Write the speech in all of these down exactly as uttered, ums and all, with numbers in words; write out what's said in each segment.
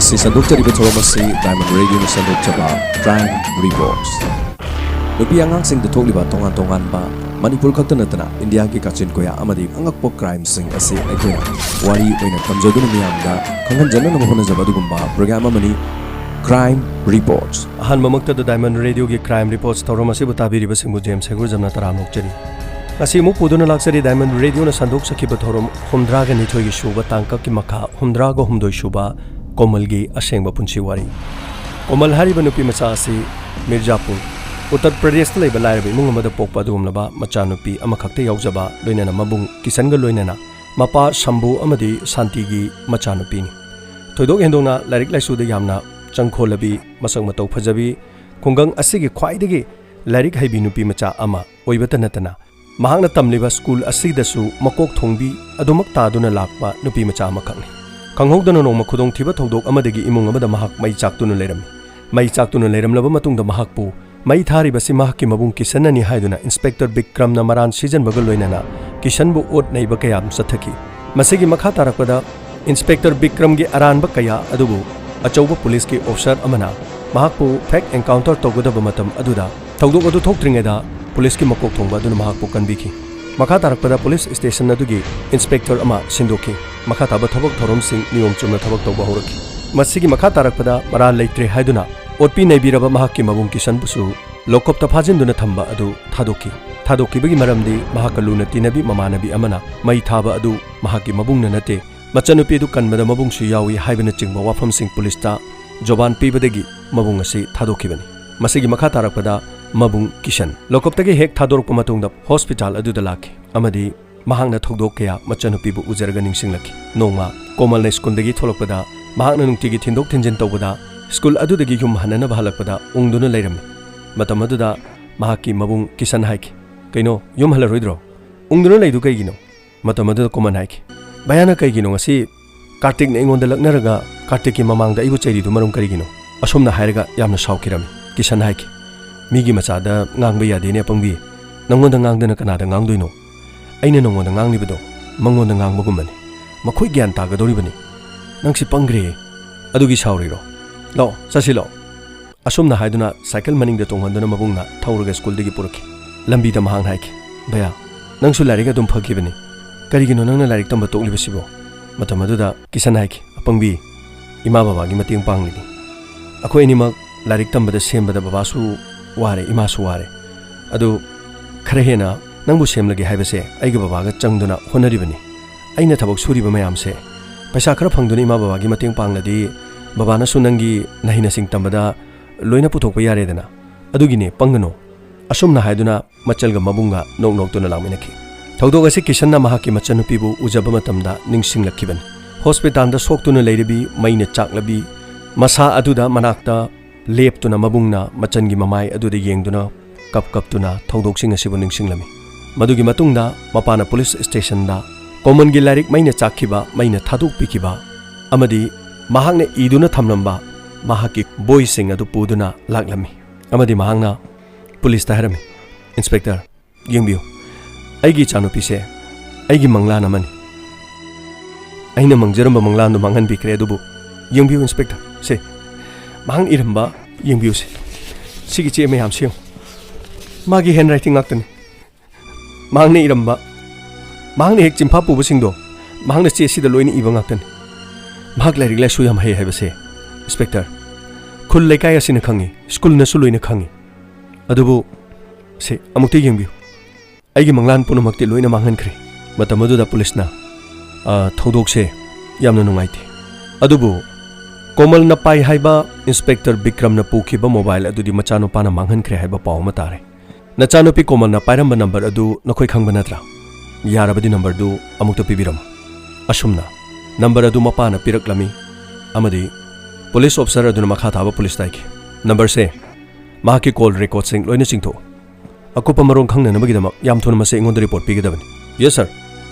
ꯁꯤ ꯁꯟꯗꯣꯛꯆꯔꯤꯕ ꯊꯧꯔꯝ ꯑꯁꯤ Diamond Radioꯅ ꯁꯟꯗꯣꯛꯆꯕ Crime Reports꯫ ꯅꯨꯄꯤ ꯑꯉꯥꯡꯁꯤꯡꯗ ꯊꯣꯛꯂꯤꯕ ꯇꯣꯉꯥꯟ ꯇꯣꯉꯥꯟꯕ, ꯃꯅꯤꯄꯨꯔ ꯈꯛꯇ ꯅꯠꯇꯅ ꯏꯟꯗꯤꯌꯥꯒꯤ ꯀꯥꯆꯤꯟ ꯀꯣꯌꯥ ꯑꯃꯗꯤ ꯑꯉꯛꯄ crimeꯁꯤꯡ ꯑꯁꯤ ꯑꯩꯈꯣꯏꯅ ꯋꯥꯔꯤ ꯑꯣꯏꯅ ꯊꯝꯖꯗꯨꯅ ꯃꯤꯌꯥꯝꯗ ꯈꯪꯍꯟꯖꯅꯅꯕ ꯍꯣꯠꯅꯖꯕ ꯑꯗꯨꯒꯨꯝꯕ program ꯑꯃꯅꯤ Crime Reports꯫ ꯑꯍꯥꯟꯕꯃꯛꯇꯗ Diamond Radioꯒꯤ Crime Reports ꯊꯧꯔꯝ ꯑꯁꯤꯕꯨ ꯇꯥꯕꯤꯔꯤꯕꯁꯤꯡꯕꯨ ꯖꯦꯝꯁ ꯍꯩꯒ꯭ꯔꯨꯖꯝꯅ ꯇꯔꯥꯝꯅ ꯑꯣꯛꯆꯔꯤ꯫ ꯉꯁꯤ ꯑꯃꯨꯛ ꯄꯨꯗꯨꯅ ꯂꯥꯛꯆꯔꯤ Diamond Radioꯅ ꯁꯟꯗꯣꯛꯆꯈꯤꯕ ꯊꯧꯔꯝ ꯍꯨꯝꯗ꯭ꯔꯥꯒ ꯅꯤꯊꯣꯏꯒꯤ ꯁꯨꯕ ꯇꯥꯡꯀꯛꯀꯤ ꯃꯈꯥ ꯍꯨꯝꯗ꯭ꯔꯥꯒ ꯍꯨꯝꯗꯣꯏ ꯁꯨꯕ ꯀꯣꯃꯜꯒꯤ ꯑꯁꯦꯡꯕ ꯄꯨꯟꯁꯤ ꯋꯥꯔꯤ꯫ ꯀꯣꯃꯜ ꯍꯥꯏꯔꯤꯕ ꯅꯨꯄꯤ ꯃꯆꯥ ꯑꯁꯤ ꯃꯤꯔꯖꯥꯄꯨꯔ, ꯎꯠꯇꯔ ꯄ꯭ꯔꯗꯦꯁꯇ ꯂꯩꯕ ꯂꯥꯏꯔꯕ ꯏꯃꯨꯡ ꯑꯃꯗ ꯄꯣꯛꯄ ꯑꯗꯨꯒꯨꯝꯂꯕ ꯃꯆꯥꯅꯨꯄꯤ ꯑꯃꯈꯛꯇ ꯌꯥꯎꯖꯕ, ꯂꯣꯏꯅꯅ ꯃꯕꯨꯡ ꯀꯤꯁꯟꯒ ꯂꯣꯏꯅꯅ ꯃꯄꯥ ꯁꯝꯕꯨ ꯑꯃꯗꯤ ꯁꯥꯟꯇꯤꯒꯤ ꯃꯆꯥꯅꯨꯄꯤꯅꯤ꯫ ꯊꯣꯏꯗꯣꯛ ꯍꯦꯟꯗꯣꯛꯅ ꯂꯥꯏꯔꯤꯛ ꯂꯥꯏꯁꯨꯗ ꯌꯥꯝꯅ ꯆꯪꯈꯣꯜꯂꯕꯤ, ꯃꯁꯛ ꯃꯇꯧ ꯐꯖꯕꯤ, ꯈꯨꯡꯒꯪ ꯑꯁꯤꯒꯤ ꯈ꯭ꯋꯥꯏꯗꯒꯤ ꯂꯥꯏꯔꯤꯛ ꯍꯩꯕꯤ ꯅꯨꯄꯤ ꯃꯆꯥ ꯑꯃ ꯑꯣꯏꯕꯇ ꯅꯠꯇꯅ, ꯃꯍꯥꯛꯅ ꯇꯝꯂꯤꯕ ꯁ꯭ꯀꯨꯜ ꯑꯁꯤꯗꯁꯨ ꯃꯀꯣꯛ ꯊꯣꯡꯕꯤ ꯑꯗꯨꯃꯛ ꯇꯥꯗꯨꯅ ꯂꯥꯛꯄ ꯅꯨꯄꯤ ꯃꯆꯥ ꯑꯃꯈꯛꯅꯤ꯫ ꯈꯪꯍꯧꯗꯅ ꯅꯣꯡꯃ ꯈꯨꯗꯣꯡꯊꯤꯕ ꯊꯧꯗꯣꯛ ꯑꯃꯗꯒꯤ ꯏꯃꯨꯡ ꯑꯃꯗ ꯃꯍꯥꯛ ꯃꯩ ꯆꯥꯛꯇꯨꯅ ꯂꯩꯔꯝꯃꯤ꯫ ꯃꯩ ꯆꯥꯛꯇꯨꯅ ꯂꯩꯔꯝꯂꯕ ꯃꯇꯨꯡꯗ ꯃꯍꯥꯛꯄꯨ ꯃꯩ ꯊꯥꯔꯤꯕꯁꯤ ꯃꯍꯥꯛꯀꯤ ꯃꯕꯨꯡ ꯀꯤꯁꯟꯅꯅꯤ ꯍꯥꯏꯗꯨꯅ ꯏꯟꯁꯄꯦꯛꯇꯔ ꯕꯤꯀ꯭ꯔꯝꯅ ꯃꯔꯥꯟ ꯁꯤꯖꯟꯕꯒ ꯂꯣꯏꯅꯅ ꯀꯤꯁꯟꯕꯨ ꯑꯣꯠ ꯅꯩꯕ ꯀꯌꯥ ꯑꯃ ꯆꯠꯊꯈꯤ꯫ ꯃꯁꯤꯒꯤ ꯃꯈꯥ ꯇꯥꯔꯛꯄꯗ ꯏꯟꯁꯄꯦꯛꯇꯔ ꯕꯤꯀ꯭ꯔꯝꯒꯤ ꯑꯔꯥꯟꯕ ꯀꯌꯥ ꯑꯗꯨꯕꯨ ꯑꯆꯧꯕ ꯄꯨꯂꯤꯁꯀꯤ ꯑꯣꯐꯤꯁꯔ ꯑꯃꯅ ꯃꯍꯥꯛꯄꯨ fake encounter ꯇꯧꯒꯗꯕ ꯃꯇꯝ ꯑꯗꯨꯗ ꯊꯧꯗꯣꯛ ꯑꯗꯨ ꯊꯣꯛꯇ꯭ꯔꯤꯉꯩꯗ ꯄꯨꯂꯤꯁꯀꯤ ꯃꯀꯣꯛ ꯊꯣꯡꯕ ꯑꯗꯨꯅ ꯃꯍꯥꯛꯄꯨ ꯀꯟꯕꯤꯈꯤ꯫ ꯃꯈꯥ ꯇꯥꯔꯛꯄꯗ ꯄꯨꯂꯤꯁ ꯁ꯭ꯇꯦꯁꯟ ꯑꯗꯨꯒꯤ ꯏꯟꯁꯄꯦꯛꯇꯔ ꯑꯃ ꯁꯤꯟꯗꯣꯛꯈꯤ꯫ ꯃꯈꯥ ꯇꯥꯕ ꯊꯕꯛ ꯊꯧꯔꯝꯁꯤꯡ ꯅꯤꯌꯣꯝ ꯆꯨꯝꯅ ꯊꯕꯛ ꯇꯧꯕ ꯍꯧꯔꯛꯈꯤ꯫ ꯃꯁꯤꯒꯤ ꯃꯈꯥ ꯇꯥꯔꯛꯄꯗ ꯃꯔꯥꯜ ꯂꯩꯇ꯭ꯔꯦ ꯍꯥꯏꯗꯨꯅ ꯑꯣꯠꯄꯤ ꯅꯩꯕꯤꯔꯕ ꯃꯍꯥꯛꯀꯤ ꯃꯕꯨꯡ ꯀꯤꯁꯟꯕꯨꯁꯨ ꯂꯣꯀꯞꯇ ꯐꯥꯖꯤꯟꯗꯨꯅ ꯊꯝꯕ ꯑꯗꯨ ꯊꯥꯗꯣꯛꯈꯤ꯫ ꯊꯥꯗꯣꯛꯈꯤꯕꯒꯤ ꯃꯔꯝꯗꯤ ꯃꯍꯥꯛꯀ ꯂꯨꯅ ꯇꯤꯟꯅꯕꯤ ꯃꯃꯥꯟꯅꯕꯤ ꯑꯃꯅ ꯃꯩ ꯊꯥꯕ ꯑꯗꯨ ꯃꯍꯥꯛꯀꯤ ꯃꯕꯨꯡꯅ ꯅꯠꯇꯦ, ꯃꯆꯟꯅꯨꯄꯤ ꯑꯗꯨ ꯀꯟꯕꯗ ꯃꯕꯨꯡꯁꯨ ꯌꯥꯎꯏ ꯍꯥꯏꯕꯅꯆꯤꯡꯕ ꯋꯥꯐꯝꯁꯤꯡ ꯄꯨꯂꯤꯁꯇ ꯖꯣꯕꯥꯟ ꯄꯤꯕꯗꯒꯤ ꯃꯕꯨꯡ ꯑꯁꯤ ꯊꯥꯗꯣꯛꯈꯤꯕꯅꯤ꯫ ꯃꯁꯤꯒꯤ ꯃꯈꯥ ꯇꯥꯔꯛꯄꯗ ꯃꯕꯨꯡ ꯀꯤꯁꯟ ꯂꯣꯀꯞꯇꯒꯤ ꯍꯦꯛ ꯊꯥꯗꯣꯔꯛꯄ ꯃꯇꯨꯡꯗ ꯍꯣꯁꯄꯤꯇꯥꯜ ꯑꯗꯨꯗ ꯂꯥꯛꯈꯤ ꯑꯃꯗꯤ ꯃꯍꯥꯛꯅ ꯊꯧꯗꯣꯛ ꯀꯌꯥ ꯃꯆꯟꯅꯨꯄꯤꯕꯨ ꯎꯖꯔꯒ ꯅꯤꯡꯁꯤꯡꯂꯛꯈꯤ꯫ ꯅꯣꯡꯃ ꯀꯣꯃꯜꯅ ꯁ꯭ꯀꯨꯜꯗꯒꯤ ꯊꯣꯛꯂꯛꯄꯗ ꯃꯍꯥꯛꯅ ꯅꯨꯡꯇꯤꯒꯤ ꯊꯤꯟꯗꯣꯛ ꯊꯤꯟꯖꯤꯟ ꯇꯧꯕꯗ ꯁ꯭ꯀꯨꯜ ꯑꯗꯨꯗꯒꯤ ꯌꯨꯝ ꯍꯟꯅꯅꯕ ꯍꯜꯂꯛꯄꯗ ꯎꯪꯗꯨꯅ ꯂꯩꯔꯝꯃꯤ꯫ ꯃꯇꯝ ꯑꯗꯨꯗ ꯃꯍꯥꯛꯀꯤ ꯃꯕꯨꯡ ꯀꯤꯁꯟ ꯍꯥꯏꯈꯤ, "ꯀꯩꯅꯣ, ꯌꯨꯝ ꯍꯜꯂꯔꯣꯏꯗ꯭ꯔꯣ? ꯎꯪꯗꯨꯅ ꯂꯩꯗꯨ ꯀꯩꯒꯤꯅꯣ?" ꯃꯇꯝ ꯑꯗꯨꯗ ꯀꯣꯃꯜ ꯍꯥꯏꯈꯤ, "ꯚꯌꯥꯅ ꯀꯩꯒꯤꯅꯣ ꯉꯁꯤ ꯀꯥꯔꯇꯤꯛꯅ ꯑꯩꯉꯣꯟꯗ ꯂꯛꯅꯔꯒ ꯀꯥꯔꯇꯤꯛꯀꯤ ꯃꯃꯥꯡꯗ ꯑꯩꯕꯨ ꯆꯩꯔꯤꯗꯨ ꯃꯔꯝ ꯀꯔꯤꯒꯤꯅꯣ?" ꯑꯁꯨꯝꯅ ꯍꯥꯏꯔꯒ ꯌꯥꯝꯅ ꯁꯥꯎꯈꯤꯔꯝꯃꯤ꯫ ꯀꯤꯁꯟ ꯍꯥꯏꯈꯤ, "ꯃꯤꯒꯤ ꯃꯆꯥꯗ ꯉꯥꯡꯕ ꯌꯥꯗꯦꯅꯦ ꯑꯄꯪꯕꯤ꯫ ꯅꯪꯉꯣꯟꯗ ꯉꯥꯡꯗꯅ ꯀꯅꯥꯗ ꯉꯥꯡꯗꯣꯏꯅꯣ? ꯑꯩꯅ ꯅꯪꯉꯣꯟꯗ ꯉꯥꯡꯂꯤꯕꯗꯣ ꯃꯉꯣꯟꯗ ꯉꯥꯡꯕꯒꯨꯝꯕꯅꯤ꯫ ꯃꯈꯣꯏ ꯒ꯭ꯌꯥꯟ ꯇꯥꯒꯗꯧꯔꯤꯕꯅꯤ꯫ ꯅꯪꯁꯤ ꯄꯪꯈ꯭ꯔꯦꯍꯦ꯫ "ꯑꯗꯨꯒꯤ ꯁꯥꯎꯔꯤꯔꯣ? ꯂꯥꯛꯑꯣ, ꯆꯠꯁꯤ ꯂꯥꯛꯑꯣ"꯫ ꯑꯁꯨꯝꯅ ꯍꯥꯏꯗꯨꯅ ꯁꯥꯏꯀꯜ ꯃꯅꯤꯡꯗ ꯇꯣꯡꯍꯟꯗꯨꯅ ꯃꯕꯨꯡꯅ ꯊꯧꯔꯒ ꯁ꯭ꯀꯨꯜꯗꯒꯤ ꯄꯨꯔꯛꯈꯤ꯫ ꯂꯝꯕꯤꯗ ꯃꯍꯥꯛꯅ ꯍꯥꯏꯈꯤ, "ꯚꯌꯥ, ꯅꯪꯁꯨ ꯂꯥꯏꯔꯤꯛ ꯑꯗꯨꯝ ꯐꯈꯤꯕꯅꯤ꯫ ꯀꯔꯤꯒꯤꯅꯣ ꯅꯪꯅ ꯂꯥꯏꯔꯤꯛ ꯇꯝꯕ ꯇꯣꯛꯂꯤꯕꯁꯤꯕꯣ?" ꯃꯇꯝ ꯑꯗꯨꯗ ꯀꯤꯁꯟ ꯍꯥꯏꯈꯤ, "ꯑꯄꯪꯕꯤ, ꯏꯃꯥ ꯕꯕꯥꯒꯤ ꯃꯇꯦꯡ ꯄꯥꯡꯂꯤꯅꯤ꯫ ꯑꯩꯈꯣꯏ ꯑꯅꯤꯃꯛ ꯂꯥꯏꯔꯤꯛ ꯇꯝꯕꯗ ꯁꯦꯝꯕꯗ ꯕꯕꯥꯁꯨ ꯋꯥꯔꯦ, ꯏꯃꯥꯁꯨ ꯋꯥꯔꯦ꯫ ꯑꯗꯨ ꯈꯔ ꯍꯦꯟꯅ ꯅꯪꯕꯨ ꯁꯦꯝꯂꯒꯦ ꯍꯥꯏꯕꯁꯦ ꯑꯩꯒ ꯕꯕꯥꯒ ꯆꯪꯗꯨꯅ ꯍꯣꯠꯅꯔꯤꯕꯅꯤ꯫ ꯑꯩꯅ ꯊꯕꯛ ꯁꯨꯔꯤꯕ ꯃꯌꯥꯝꯁꯦ, ꯄꯩꯁꯥ ꯈꯔ ꯐꯪꯗꯨꯅ ꯏꯃꯥ ꯕꯕꯥꯒꯤ ꯃꯇꯦꯡ ꯄꯥꯡꯂꯗꯤ ꯕꯕꯥꯅꯁꯨ ꯅꯪꯒꯤ ꯅꯍꯩ ꯅꯁꯤꯡ ꯇꯝꯕꯗ ꯂꯣꯏꯅ ꯄꯨꯊꯣꯛꯄ ꯌꯥꯔꯦꯗꯅ꯫ ꯑꯗꯨꯒꯤꯅꯦ, ꯄꯪꯒꯅꯨ"꯫ ꯑꯁꯨꯝꯅ ꯍꯥꯏꯗꯨꯅ ꯃꯆꯜꯒ ꯃꯕꯨꯡꯒ ꯅꯣꯛ ꯅꯣꯛꯇꯨꯅ ꯂꯥꯛꯃꯤꯟꯅꯈꯤ꯫ ꯊꯧꯗꯣꯛ ꯑꯁꯤ ꯀꯤꯁꯟꯅ ꯃꯍꯥꯛꯀꯤ ꯃꯆꯟꯅꯨꯄꯤꯕꯨ ꯎꯖꯕ ꯃꯇꯝꯗ ꯅꯤꯡꯁꯤꯡꯂꯛꯈꯤꯕꯅꯤ꯫ ꯍꯣꯁꯄꯤꯇꯥꯜꯗ ꯁꯣꯛꯇꯨꯅ ꯂꯩꯔꯕꯤ, ꯃꯩꯅ ꯆꯥꯛꯂꯕꯤ ꯃꯁꯥ ꯑꯗꯨꯗ ꯃꯅꯥꯛꯇ ꯂꯦꯞꯇꯨꯅ ꯃꯕꯨꯡꯅ ꯃꯆꯟꯒꯤ ꯃꯃꯥꯏ ꯑꯗꯨꯗ ꯌꯦꯡꯗꯨꯅ ꯀꯞ ꯀꯞꯇꯨꯅ ꯊꯧꯗꯣꯛꯁꯤꯡ ꯑꯁꯤꯕꯨ ꯅꯤꯡꯁꯤꯡꯂꯝꯃꯤ꯫ ꯃꯗꯨꯒꯤ ꯃꯇꯨꯡꯗ ꯃꯄꯥꯅ ꯄꯨꯂꯤꯁ ꯁ꯭ꯇꯦꯁꯟꯗ ꯀꯣꯃꯟꯒꯤ ꯂꯥꯏꯔꯤꯛ ꯃꯩꯅ ꯆꯥꯛꯈꯤꯕ, ꯃꯩꯅ ꯊꯥꯗꯣꯛꯄꯤꯈꯤꯕ ꯑꯃꯗꯤ ꯃꯍꯥꯛꯅ ꯏꯗꯨꯅ ꯊꯝꯂꯝꯕ ꯃꯍꯥꯛꯀꯤ ꯕꯣꯏꯁꯤꯡ ꯑꯗꯨ ꯄꯨꯗꯨꯅ ꯂꯥꯛꯂꯝꯃꯤ꯫ ꯑꯃꯗꯤ ꯃꯍꯥꯛꯅ ꯄꯨꯂꯤꯁꯇ ꯍꯥꯏꯔꯝꯃꯤ, "ꯏꯟꯁꯄꯦꯛꯇꯔ, ꯌꯦꯡꯕꯤꯌꯨ, ꯑꯩꯒꯤ ꯏꯆꯥꯅꯨꯄꯤꯁꯦ ꯑꯩꯒꯤ ꯃꯪꯂꯥꯟ ꯑꯃꯅꯤ꯫ ꯑꯩꯅ ꯃꯪꯖꯔꯝꯕ ꯃꯪꯂꯥꯟꯗꯨ ꯃꯥꯡꯍꯟꯕꯤꯈ꯭ꯔꯦ꯫ ꯑꯗꯨꯕꯨ ꯌꯦꯡꯕꯤꯌꯨ ꯏꯟꯁꯄꯦꯛꯇꯔ, ꯁꯦ, ꯃꯍꯥꯛꯅ ꯏꯔꯝꯕ ꯌꯦꯡꯕꯤꯌꯨꯁꯦ, ꯁꯤꯒꯤ ꯆꯦ ꯃꯌꯥꯝꯁꯦ ꯌꯦꯡꯉꯨ, ꯃꯥꯒꯤ ꯍꯦꯟ ꯔꯥꯏꯇꯤꯡ ꯉꯥꯛꯇꯅꯤ꯫ ꯃꯍꯥꯛꯅ ꯏꯔꯝꯕ, ꯃꯍꯥꯛꯅ ꯍꯦꯛ ꯆꯤꯟꯐꯥ ꯄꯨꯕꯁꯤꯡꯗꯣ ꯃꯍꯥꯛꯅ ꯆꯦ ꯁꯤꯗ ꯂꯣꯏꯅ ꯏꯕ ꯉꯥꯛꯇꯅꯤ꯫ ꯃꯍꯥꯛ ꯂꯥꯏꯔꯤꯛ ꯂꯥꯏꯁꯨ ꯌꯥꯝ ꯍꯩ ꯍꯥꯏꯕꯁꯦ, ꯏꯟꯁꯄꯦꯛꯇꯔ, ꯈꯨꯜ ꯂꯩꯀꯥꯏ ꯑꯁꯤꯅ ꯈꯪꯉꯤ, ꯁ꯭ꯀꯨꯜꯅꯁꯨ ꯂꯣꯏꯅ ꯈꯪꯉꯤ꯫ ꯑꯗꯨꯕꯨ ꯁꯦ, ꯑꯃꯨꯛꯇ ꯌꯦꯡꯕꯤꯌꯨ, ꯑꯩꯒꯤ ꯃꯪꯂꯥꯟ ꯄꯨꯝꯅꯃꯛꯇꯤ ꯂꯣꯏꯅ ꯃꯥꯡꯍꯟꯈ꯭ꯔꯦ"꯫ ꯃꯇꯝ ꯑꯗꯨꯗ ꯄꯨꯂꯤꯁꯅ, "ꯑ, ꯊꯧꯗꯣꯛꯁꯦ ꯌꯥꯝꯅ ꯅꯨꯡꯉꯥꯏꯇꯦ꯫ ꯑꯗꯨꯕꯨ ꯀꯣꯃꯜꯅ ꯄꯥꯏ ꯍꯥꯏꯕ ꯏꯟꯁꯄꯦꯛꯇꯔ ꯕꯤꯀ꯭ꯔꯝꯅ ꯄꯨꯈꯤꯕ ꯃꯣꯕꯥꯏꯜ ꯑꯗꯨꯗꯤ ꯃꯆꯥꯅꯨꯄꯥꯅ ꯃꯥꯡꯍꯟꯈ꯭ꯔꯦ ꯍꯥꯏꯕ ꯄꯥꯎ ꯑꯃ ꯇꯥꯔꯦ꯫ ꯅꯆꯥꯅꯨꯄꯤ ꯀꯣꯃꯜꯅ ꯄꯥꯏꯔꯝꯕ ꯅꯝꯕꯔ ꯑꯗꯨ ꯅꯈꯣꯏ ꯈꯪꯕ ꯅꯠꯇ꯭ꯔꯥ? ꯌꯥꯔꯕꯗꯤ ꯅꯝꯕꯔꯗꯨ ꯑꯃꯨꯛꯇ ꯄꯤꯕꯤꯔꯝꯃꯨ"꯫ ꯑꯁꯨꯝꯅ ꯅꯝꯕꯔ ꯑꯗꯨ ꯃꯄꯥꯅ ꯄꯤꯔꯛꯂꯝꯃꯤ ꯑꯃꯗꯤ ꯄꯨꯂꯤꯁ ꯑꯣꯐꯤꯁꯔ ꯑꯗꯨꯅ ꯃꯈꯥ ꯇꯥꯕ ꯄꯨꯂꯤꯁꯇ ꯍꯥꯏꯈꯤ, "ꯅꯝꯕꯔꯁꯦ, ꯃꯍꯥꯛꯀꯤ ꯀꯣꯜ ꯔꯦꯀꯣꯔꯗꯁꯤꯡ ꯂꯣꯏꯅ ꯆꯤꯡꯊꯣꯛꯎ꯫ ꯑꯀꯨꯞꯄ ꯃꯔꯣꯜ ꯈꯪꯅꯅꯕꯒꯤꯗꯃꯛ ꯌꯥꯝ ꯊꯨꯅ ꯃꯁꯤ ꯑꯩꯉꯣꯟꯗ ꯔꯤꯄꯣꯔꯠ ꯄꯤꯒꯗꯕꯅꯤ"꯫ "Yes, sir".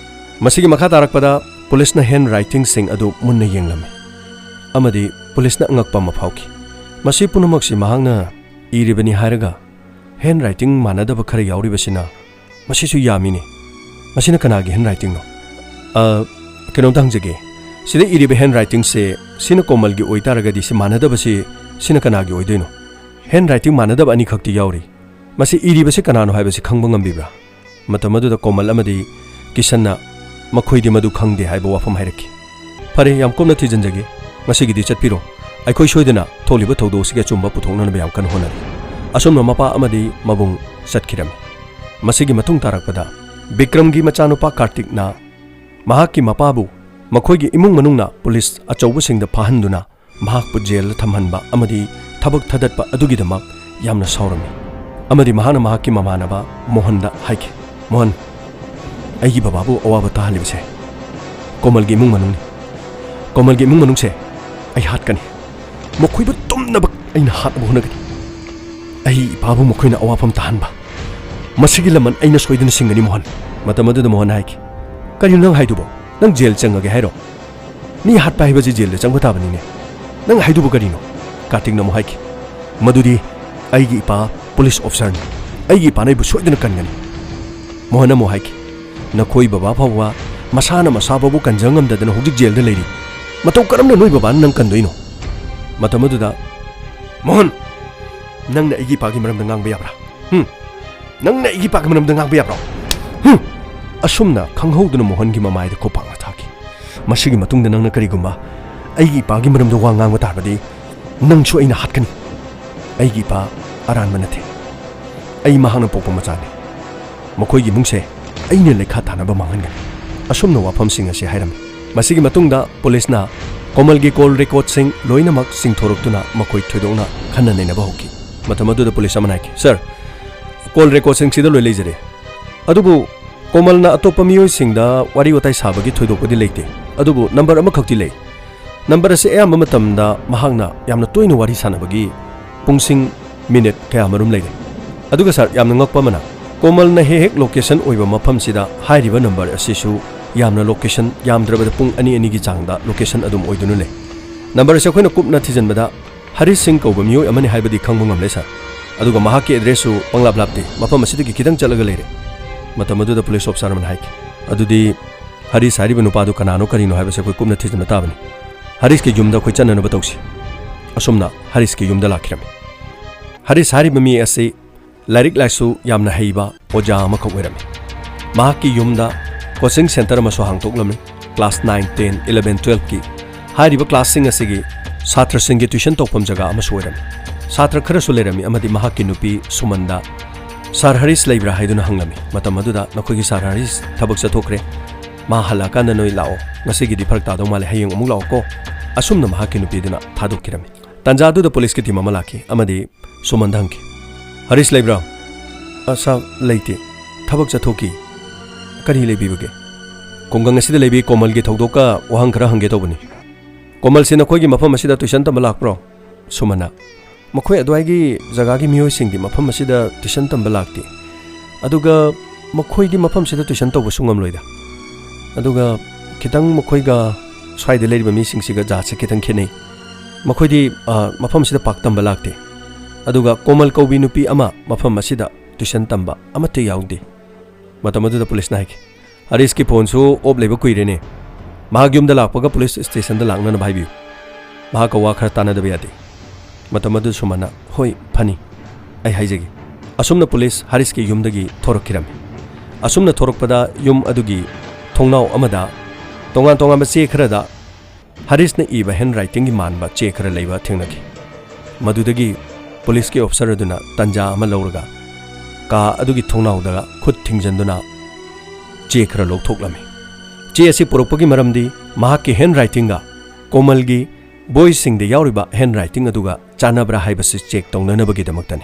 ꯃꯁꯤꯒꯤ ꯃꯈꯥ ꯇꯥꯔꯛꯄꯗ ꯄꯨꯂꯤꯁꯅ ꯍꯦꯟ ꯔꯥꯏꯇꯤꯡꯁꯤꯡ ꯑꯗꯨ ꯃꯨꯟꯅ ꯌꯦꯡꯂꯝꯃꯤ ꯑꯃꯗꯤ ꯄꯨꯂꯤꯁꯅ ꯑꯉꯛꯄ ꯑꯃ ꯐꯥꯎꯈꯤ꯫ ꯃꯁꯤ ꯄꯨꯝꯅꯃꯛꯁꯤ ꯃꯍꯥꯛꯅ ꯏꯔꯤꯕꯅꯤ ꯍꯥꯏꯔꯒ ꯍꯦꯟ ꯔꯥꯏꯇꯤꯡ ꯃꯥꯟꯅꯗꯕ ꯈꯔ ꯌꯥꯎꯔꯤꯕꯁꯤꯅ ꯃꯁꯤꯁꯨ ꯌꯥꯝꯃꯤꯅꯦ꯫ ꯃꯁꯤꯅ ꯀꯅꯥꯒꯤ ꯍꯦꯟ ꯔꯥꯏꯇꯤꯡꯅꯣ? ꯑ, ꯀꯩꯅꯣꯝꯇ ꯍꯪꯖꯒꯦ꯫ ꯁꯤꯗ ꯏꯔꯤꯕ ꯍꯦꯟ ꯔꯥꯏꯇꯤꯡꯁꯦ, ꯁꯤꯅ ꯀꯣꯃꯜꯒꯤ ꯑꯣꯏꯇꯥꯔꯒꯗꯤ ꯁꯤ ꯃꯥꯟꯅꯗꯕꯁꯤ, ꯁꯤꯅ ꯀꯅꯥꯒꯤ ꯑꯣꯏꯗꯣꯏꯅꯣ? ꯍꯦꯟ ꯔꯥꯏꯇꯤꯡ ꯃꯥꯟꯅꯗꯕ ꯑꯅꯤꯈꯛꯇꯤ ꯌꯥꯎꯔꯤ꯫ ꯃꯁꯤ ꯏꯔꯤꯕꯁꯤ ꯀꯅꯥꯅꯣ ꯍꯥꯏꯕꯁꯤ ꯈꯪꯕ ꯉꯝꯕꯤꯕ꯭ꯔꯥ? ꯃꯇꯝ ꯑꯗꯨꯗ ꯀꯣꯃꯜ ꯑꯃꯗꯤ ꯀꯤꯁꯟꯅ ꯃꯈꯣꯏꯗꯤ ꯃꯗꯨ ꯈꯪꯗꯦ ꯍꯥꯏꯕ ꯋꯥꯐꯝ ꯍꯥꯏꯔꯛꯈꯤ꯫ ꯐꯔꯦ, ꯌꯥꯝ ꯀꯨꯞꯅ ꯊꯤꯖꯤꯟꯖꯒꯦ꯫ ꯉꯁꯤꯒꯤꯗꯤ ꯆꯠꯄꯤꯔꯣ꯫ ꯑꯩꯈꯣꯏ ꯁꯣꯏꯗꯅ ꯊꯣꯛꯂꯤꯕ ꯊꯧꯗꯣꯛ ꯑꯁꯤꯒꯤ ꯑꯆꯨꯝꯕ ꯄꯨꯊꯣꯛꯅꯅꯕ ꯌꯥꯝ ꯀꯟꯅ ꯍꯣꯠꯅꯔꯤ꯫ ꯑꯁꯨꯝꯅ ꯃꯄꯥ ꯑꯃꯗꯤ ꯃꯕꯨꯡ ꯆꯠꯈꯤꯔꯝꯃꯤ꯫ ꯃꯁꯤꯒꯤ ꯃꯇꯨꯡ ꯇꯥꯔꯛꯄꯗ ꯕꯤꯀ꯭ꯔꯝꯒꯤ ꯃꯆꯥꯅꯨꯄꯥ ꯀꯥꯔꯇꯤꯛꯅ ꯃꯍꯥꯛꯀꯤ ꯃꯄꯥꯕꯨ ꯃꯈꯣꯏꯒꯤ ꯏꯃꯨꯡ ꯃꯅꯨꯡꯅ ꯄꯨꯂꯤꯁ ꯑꯆꯧꯕꯁꯤꯡꯗ ꯐꯥꯍꯟꯗꯨꯅ ꯃꯍꯥꯛꯄꯨ ꯖꯦꯜꯗ ꯊꯝꯍꯟꯕ ꯑꯃꯗꯤ ꯊꯕꯛ ꯊꯥꯗꯠꯄ ꯑꯗꯨꯒꯤꯗꯃꯛ ꯌꯥꯝꯅ ꯁꯥꯎꯔꯝꯃꯤ꯫ ꯑꯃꯗꯤ ꯃꯍꯥꯛꯅ ꯃꯍꯥꯛꯀꯤ ꯃꯃꯥꯟꯅꯕ ꯃꯣꯍꯟꯗ ꯍꯥꯏꯈꯤ, "ꯃꯣꯍꯟ, ꯑꯩꯒꯤ ꯕꯕꯥꯕꯨ ꯑꯋꯥꯕ ꯇꯥꯍꯜꯂꯤꯕꯁꯦ ꯀꯣꯃꯜꯒꯤ ꯏꯃꯨꯡ ꯃꯅꯨꯡꯅꯤ꯫ ꯀꯣꯃꯜꯒꯤ ꯏꯃꯨꯡ ꯃꯅꯨꯡꯁꯦ ꯑꯩ ꯍꯥꯠꯀꯅꯤ꯫ ꯃꯈꯣꯏꯕꯨ ꯇꯨꯝꯅꯕ ꯑꯩꯅ ꯍꯥꯠꯅꯕ ꯍꯣꯠꯅꯒꯅꯤ꯫ ꯑꯩ ꯏꯄꯥꯕꯨ ꯃꯈꯣꯏꯅ ꯑꯋꯥꯐꯝ ꯇꯥꯍꯟꯕ, ꯃꯁꯤꯒꯤ ꯂꯃꯟ ꯑꯩꯅ ꯁꯣꯏꯗꯅ ꯁꯤꯡꯒꯅꯤ, ꯃꯣꯍꯟ꯫" ꯃꯇꯝ ꯑꯗꯨꯗ ꯃꯣꯍꯟ ꯍꯥꯏꯈꯤ, "ꯀꯔꯤꯅꯣ ꯅꯪ ꯍꯥꯏꯗꯨꯕꯣ? ꯅꯪ ꯖꯦꯜ ꯆꯪꯉꯒꯦ ꯍꯥꯏꯔꯣ? ꯃꯤ ꯍꯥꯠꯄ ꯍꯥꯏꯕꯁꯤ ꯖꯦꯜꯗ ꯆꯪꯕ ꯇꯥꯕꯅꯤꯅꯦ꯫ ꯅꯪ ꯍꯥꯏꯗꯨꯕꯨ ꯀꯔꯤꯅꯣ?" ꯀꯥꯔꯇꯤꯛꯅ ꯑꯃꯨꯛ ꯍꯥꯏꯈꯤ, "ꯃꯗꯨꯗꯤ ꯑꯩꯒꯤ ꯏꯄꯥ ꯄꯨꯂꯤꯁ ꯑꯣꯐꯤꯁꯥꯔꯅꯤ꯫ ꯑꯩꯒꯤ ꯏꯄꯥꯅ ꯑꯩꯕꯨ ꯁꯣꯏꯗꯅ ꯀꯟꯒꯅꯤ꯫" ꯃꯣꯍꯟ ꯑꯃꯨꯛ ꯍꯥꯏꯈꯤ, "ꯅꯈꯣꯏ ꯕꯕꯥ ꯐꯥꯎꯕ ꯃꯁꯥꯅ ꯃꯁꯥ ꯐꯥꯎꯕ ꯀꯟꯖ ꯉꯝꯗꯗꯅ ꯍꯧꯖꯤꯛ ꯖꯦꯜꯗ ꯂꯩꯔꯤ꯫ ꯃꯇꯧ ꯀꯔꯝꯅ ꯅꯣꯏ ꯕꯕꯥꯅ ꯅꯪ ꯀꯟꯗꯣꯏꯅꯣ?" ꯃꯇꯝ ꯑꯗꯨꯗ, "ꯃꯣꯍꯟ, ꯅꯪꯅ ꯑꯩꯒꯤ ꯏꯄꯥꯒꯤ ꯃꯔꯝꯗ ꯉꯥꯡꯕ ꯌꯥꯕ꯭ꯔꯥ? ꯍꯨꯝ? ꯅꯪꯅ ꯑꯩꯒꯤ ꯏꯄꯥꯒꯤ ꯃꯔꯝꯗ ꯉꯥꯡꯕ ꯌꯥꯕ꯭ꯔꯣ? ꯍꯨꯝ?" ꯑꯁꯨꯝꯅ ꯈꯪꯍꯧꯗꯅ ꯃꯣꯍꯟꯒꯤ ꯃꯃꯥꯏꯗ ꯈꯨꯄꯥꯛꯅ ꯊꯥꯈꯤ꯫ "ꯃꯁꯤꯒꯤ ꯃꯇꯨꯡꯗ ꯅꯪꯅ ꯀꯔꯤꯒꯨꯝꯕ ꯑꯩꯒꯤ ꯏꯄꯥꯒꯤ ꯃꯔꯝꯗ ꯋꯥ ꯉꯥꯡꯕ ꯇꯥꯔꯕꯗꯤ ꯅꯪꯁꯨ ꯑꯩꯅ ꯍꯥꯠꯀꯅꯤ꯫ ꯑꯩꯒꯤ ꯏꯄꯥ ꯑꯔꯥꯟꯕ ꯅꯠꯇꯦ꯫ ꯑꯩ ꯃꯍꯥꯛꯅ ꯄꯣꯛꯄ ꯃꯆꯥꯅꯤ꯫ ꯃꯈꯣꯏꯒꯤ ꯏꯃꯨꯡꯁꯦ ꯑꯩꯅ ꯂꯩꯈꯥ ꯇꯥꯅꯕ ꯃꯥꯡꯍꯟꯒꯅꯤ꯫" ꯑꯁꯨꯝꯅ ꯋꯥꯐꯝꯁꯤꯡ ꯑꯁꯤ ꯍꯥꯏꯔꯝꯃꯤ꯫ ꯃꯁꯤꯒꯤ ꯃꯇꯨꯡꯗ ꯄꯨꯂꯤꯁꯅ ꯀꯣꯃꯜꯒꯤ ꯀꯣꯜ ꯔꯦꯀꯣꯔꯗꯁꯤꯡ ꯂꯣꯏꯅꯃꯛ ꯆꯤꯡꯊꯣꯔꯛꯇꯨꯅ ꯃꯈꯣꯏ ꯊꯣꯏꯗꯣꯛꯅ ꯈꯟꯅ ꯅꯩꯅꯕ ꯍꯧꯈꯤ꯫ ꯃꯇꯝ ꯑꯗꯨꯗ ꯄꯨꯂꯤꯁ ꯑꯃꯅ ꯍꯥꯏꯈꯤ, "ꯁꯥꯔ, ꯀꯣꯜ ꯔꯦꯀꯣꯔꯗꯁꯤꯡꯁꯤꯗ ꯂꯣꯏ ꯂꯩꯖꯔꯦ꯫ ꯑꯗꯨꯕꯨ ꯀꯣꯃꯜꯅ ꯑꯇꯣꯞꯄ ꯃꯤꯑꯣꯏꯁꯤꯡꯗ ꯋꯥꯔꯤ ꯋꯥꯇꯥꯏ ꯁꯥꯕꯒꯤ ꯊꯣꯏꯗꯣꯛꯄꯗꯤ ꯂꯩꯇꯦ꯫ ꯑꯗꯨꯕꯨ ꯅꯝꯕꯔ ꯑꯃꯈꯛꯇꯤ ꯂꯩ꯫ ꯅꯝꯕꯔ ꯑꯁꯤ ꯑꯌꯥꯝꯕ ꯃꯇꯝꯗ ꯃꯍꯥꯛꯅ ꯌꯥꯝꯅ ꯇꯣꯏꯅ ꯋꯥꯔꯤ ꯁꯥꯟꯅꯕꯒꯤ ꯄꯨꯡꯁꯤꯡ, ꯃꯤꯅꯤꯠ ꯀꯌꯥꯃꯔꯨꯝ ꯂꯩꯔꯦ꯫ ꯑꯗꯨꯒ ꯁꯥꯔ, ꯌꯥꯝꯅ ꯉꯛꯄ ꯑꯃꯅ, ꯀꯣꯃꯜꯅ ꯍꯦꯛ ꯍꯦꯛ ꯂꯣꯀꯦꯁꯟ ꯑꯣꯏꯕ ꯃꯐꯝꯁꯤꯗ ꯍꯥꯏꯔꯤꯕ ꯅꯝꯕꯔ ꯑꯁꯤꯁꯨ ꯌꯥꯝꯅ ꯂꯣꯀꯦꯁꯟ, ꯌꯥꯝꯗ꯭ꯔꯕꯗ ꯄꯨꯡ ꯑꯅꯤ ꯑꯅꯤꯒꯤ ꯆꯥꯡꯗ ꯂꯣꯀꯦꯁꯟ ꯑꯗꯨꯝ ꯑꯣꯏꯗꯨꯅ ꯂꯩ꯫ ꯅꯝꯕꯔ ꯑꯁꯤ ꯑꯩꯈꯣꯏꯅ ꯀꯨꯞꯅ ꯊꯤꯖꯤꯟꯕꯗ ꯍꯔꯤꯁ ꯁꯤꯡ ꯀꯧꯕ ꯃꯤꯑꯣꯏ ꯑꯃꯅꯤ ꯍꯥꯏꯕꯗꯤ ꯈꯪꯕ ꯉꯝꯂꯦ, ꯁꯥꯔ꯫ ꯑꯗꯨꯒ ꯃꯍꯥꯛꯀꯤ ꯑꯦꯗ꯭ꯔꯦꯁꯁꯨ ꯄꯪꯂꯥꯞ ꯂꯥꯞꯇꯦ, ꯃꯐꯝ ꯑꯁꯤꯗꯒꯤ ꯈꯤꯇꯪ ꯆꯠꯂꯒ ꯂꯩꯔꯦ꯫" ꯃꯇꯝ ꯑꯗꯨꯗ ꯄꯨꯂꯤꯁ ꯑꯣꯐꯤꯁꯥꯔ ꯑꯃꯅ ꯍꯥꯏꯈꯤ, "ꯑꯗꯨꯗꯤ ꯍꯔꯤꯁ ꯍꯥꯏꯔꯤꯕ ꯅꯨꯄꯥꯗꯨ ꯀꯅꯥꯅꯣ ꯀꯔꯤꯅꯣ ꯍꯥꯏꯕꯁꯦ ꯑꯩꯈꯣꯏ ꯀꯨꯞꯅ ꯊꯤꯖꯤꯟꯕ ꯇꯥꯕꯅꯤ꯫ ꯍꯔꯤꯁꯀꯤ ꯌꯨꯝꯗ ꯑꯩꯈꯣꯏ ꯆꯠꯅꯅꯕ ꯇꯧꯁꯤ꯫ ꯑꯁꯨꯝꯅ ꯍꯔꯤꯁꯀꯤ ꯌꯨꯝꯗ ꯂꯥꯛꯈꯤꯔꯝꯃꯤ꯫ ꯍꯔꯤꯁ ꯍꯥꯏꯔꯤꯕ ꯃꯤ ꯑꯁꯤ ꯂꯥꯏꯔꯤꯛ ꯂꯥꯏꯁꯨ ꯌꯥꯝꯅ ꯍꯩꯕ ꯑꯣꯖꯥ ꯑꯃꯈꯛ ꯑꯣꯏꯔꯝꯃꯤ꯫ ꯃꯍꯥꯛꯀꯤ ꯌꯨꯝꯗ ꯀꯣꯆꯤꯡ ꯁꯦꯟꯇꯔ ꯑꯃꯁꯨ ꯍꯥꯡꯗꯣꯛꯂꯝꯃꯤ꯫ ꯀ꯭ꯂꯥꯁ ꯅꯥꯏꯟ, ꯇꯦꯟ, ꯏꯂꯚꯦꯟ, ꯇꯨꯋꯦꯜꯐꯀꯤ ꯍꯥꯏꯔꯤꯕ ꯀ꯭ꯂꯥꯁꯁꯤꯡ ꯑꯁꯤꯒꯤ ꯁꯥꯇ꯭ꯔꯁꯤꯡꯒꯤ ꯇ꯭ꯌꯨꯁꯟ ꯇꯧꯐꯝ ꯖꯒꯥ ꯑꯃꯁꯨ ꯑꯣꯏꯔꯝꯃꯤ꯫ ꯁꯥꯇ꯭ꯔ ꯈꯔꯁꯨ ꯂꯩꯔꯝꯃꯤ ꯑꯃꯗꯤ ꯃꯍꯥꯛꯀꯤ ꯅꯨꯄꯤ ꯁꯨꯃꯟꯗ "ꯁꯥꯔ ꯍꯔꯤꯁ ꯂꯩꯕ꯭ꯔꯥ?" ꯍꯥꯏꯗꯨꯅ ꯍꯪꯂꯝꯃꯤ꯫ ꯃꯇꯝ ꯑꯗꯨꯗ ꯅꯈꯣꯏꯒꯤ ꯁꯥꯔ ꯍꯔꯤꯁ ꯊꯕꯛ ꯆꯠꯊꯣꯛꯈ꯭ꯔꯦ, ꯃꯥ ꯍꯜꯂꯛꯑꯀꯥꯟꯗ ꯅꯣꯏ ꯂꯥꯛꯑꯣ, ꯉꯁꯤꯒꯤꯗꯤ ꯐꯔꯛ ꯇꯥꯗꯧ ꯃꯥꯜꯂꯦ, ꯍꯌꯦꯡ ꯑꯃꯨꯛ ꯂꯥꯛꯑꯣꯀꯣ꯫ ꯑꯁꯨꯝꯅ ꯃꯍꯥꯛꯀꯤ ꯅꯨꯄꯤꯗꯨꯅ ꯊꯥꯗꯣꯛꯈꯤꯔꯝꯃꯤ꯫ ꯇꯥꯟꯖꯥ ꯑꯗꯨꯗ ꯄꯨꯂꯤꯁꯀꯤ ꯇꯤꯝ ꯑꯃ ꯂꯥꯛꯈꯤ ꯑꯃꯗꯤ ꯁꯨꯃꯟꯗ ꯍꯪꯈꯤ, "ꯍꯔꯤꯁ ꯂꯩꯕ꯭ꯔꯥ?" "ꯑ, ꯁꯥꯔ, ꯂꯩꯇꯦ, ꯊꯕꯛ ꯆꯠꯊꯣꯛꯈꯤ꯫" "ꯀꯔꯤ ꯂꯩꯕꯤꯕꯒꯦ?" "ꯈꯨꯡꯒꯪ ꯑꯁꯤꯗ ꯂꯩꯕꯤ ꯀꯣꯃꯜꯒꯤ ꯊꯧꯗꯣꯛꯀ ꯋꯥꯍꯪ ꯈꯔ ꯍꯪꯒꯦ ꯇꯧꯕꯅꯤ꯫ ꯀꯣꯃꯜꯁꯤ ꯅꯈꯣꯏꯒꯤ ꯃꯐꯝ ꯑꯁꯤꯗ ꯇ꯭ꯌꯨꯁꯟ ꯇꯝꯕ ꯂꯥꯛꯄ꯭ꯔꯣ?" ꯁꯨꯃꯟꯅ, "ꯃꯈꯣꯏ ꯑꯗꯨꯋꯥꯏꯒꯤ ꯖꯒꯥꯒꯤ ꯃꯤꯑꯣꯏꯁꯤꯡꯗꯤ ꯃꯐꯝ ꯑꯁꯤꯗ ꯇ꯭ꯌꯨꯁꯟ ꯇꯝꯕ ꯂꯥꯛꯇꯦ꯫ ꯑꯗꯨꯒ ꯃꯈꯣꯏꯗꯤ ꯃꯐꯝꯁꯤꯗ ꯇ꯭ꯌꯨꯁꯟ ꯇꯧꯕꯁꯨ ꯉꯝꯂꯣꯏꯗ꯫ ꯑꯗꯨꯒ ꯈꯤꯇꯪ ꯃꯈꯣꯏꯒ ꯁ꯭ꯋꯥꯏꯗ ꯂꯩꯔꯤꯕ ꯃꯤꯁꯤꯡꯁꯤꯒ ꯖꯥꯠꯁꯦ ꯈꯤꯇꯪ ꯈꯦꯠꯅꯩ꯫ ꯃꯈꯣꯏꯗꯤ, ꯑ, ꯃꯐꯝꯁꯤꯗ ꯄꯥꯛ ꯇꯝꯕ ꯂꯥꯛꯇꯦ꯫ ꯑꯗꯨꯒ ꯀꯣꯃꯜ ꯀꯧꯕꯤ ꯅꯨꯄꯤ ꯑꯃ ꯃꯐꯝ ꯑꯁꯤꯗ ꯇ꯭ꯌꯨꯁꯟ ꯇꯝꯕ ꯑꯃꯠꯇ ꯌꯥꯎꯗꯦ꯫" ꯃꯇꯝ ꯑꯗꯨꯗ ꯄꯨꯂꯤꯁꯅ ꯍꯥꯏꯈꯤ, "ꯍꯔꯤꯁꯀꯤ ꯐꯣꯟꯁꯨ ꯑꯣꯞ ꯂꯩꯕ ꯀꯨꯏꯔꯦꯅꯦ꯫ ꯃꯍꯥꯛ ꯌꯨꯝꯗ ꯂꯥꯛꯄꯒ ꯄꯨꯂꯤꯁ ꯁ꯭ꯇꯦꯁꯟꯗ ꯂꯥꯛꯅꯅꯕ ꯍꯥꯏꯕꯤꯌꯨ꯫ ꯃꯍꯥꯛꯀ ꯋꯥ ꯈꯔ ꯇꯥꯟꯅꯗꯕ ꯌꯥꯗꯦ꯫" ꯃꯇꯝ ꯑꯗꯨ ꯁꯨꯃꯟꯅ, "ꯍꯣꯏ, ꯐꯅꯤ, ꯑꯩ ꯍꯥꯏꯖꯒꯦ꯫" ꯑꯁꯨꯝꯅ ꯄꯨꯂꯤꯁ ꯍꯔꯤꯁꯀꯤ ꯌꯨꯝꯗꯒꯤ ꯊꯣꯔꯛꯈꯤꯔꯝꯃꯤ꯫ ꯑꯁꯨꯝꯅ ꯊꯣꯔꯛꯄꯗ ꯌꯨꯝ ꯑꯗꯨꯒꯤ ꯊꯣꯡꯅꯥꯎ ꯑꯃꯗ ꯇꯣꯉꯥꯟ ꯇꯣꯉꯥꯟꯕ ꯆꯦ ꯈꯔꯗ ꯍꯔꯤꯁꯅ ꯏꯕ ꯍꯦꯟ ꯔꯥꯏꯇꯤꯡꯒꯤ ꯃꯥꯟꯕ ꯆꯦ ꯈꯔ ꯂꯩꯕ ꯊꯦꯡꯅꯈꯤ꯫ ꯃꯗꯨꯗꯒꯤ ꯄꯨꯂꯤꯁꯀꯤ ꯑꯣꯐꯤꯁꯔ ꯑꯗꯨꯅ ꯇꯟꯖꯥ ꯑꯃ ꯂꯧꯔꯒ ꯀꯥ ꯑꯗꯨꯒꯤ ꯊꯣꯡꯅꯥꯎꯗ ꯈꯨꯠ ꯊꯤꯡꯖꯤꯟꯗꯨꯅ ꯆꯦ ꯈꯔ ꯂꯧꯊꯣꯛꯂꯝꯃꯤ꯫ ꯆꯦ ꯑꯁꯤ ꯄꯨꯔꯛꯄꯒꯤ ꯃꯔꯝꯗꯤ ꯃꯍꯥꯛꯀꯤ ꯍꯦꯟ ꯔꯥꯏꯇꯤꯡꯒ ꯀꯣꯃꯜꯒꯤ ꯕꯣꯏꯁꯤꯡꯗ ꯌꯥꯎꯔꯤꯕ ꯍꯦꯟ ꯔꯥꯏꯇꯤꯡ ꯑꯗꯨꯒ ꯆꯥꯟꯅꯕ꯭ꯔꯥ ꯍꯥꯏꯕꯁꯤ ꯆꯦꯛ ꯇꯧꯅꯅꯕꯒꯤꯗꯃꯛꯇꯅꯤ꯫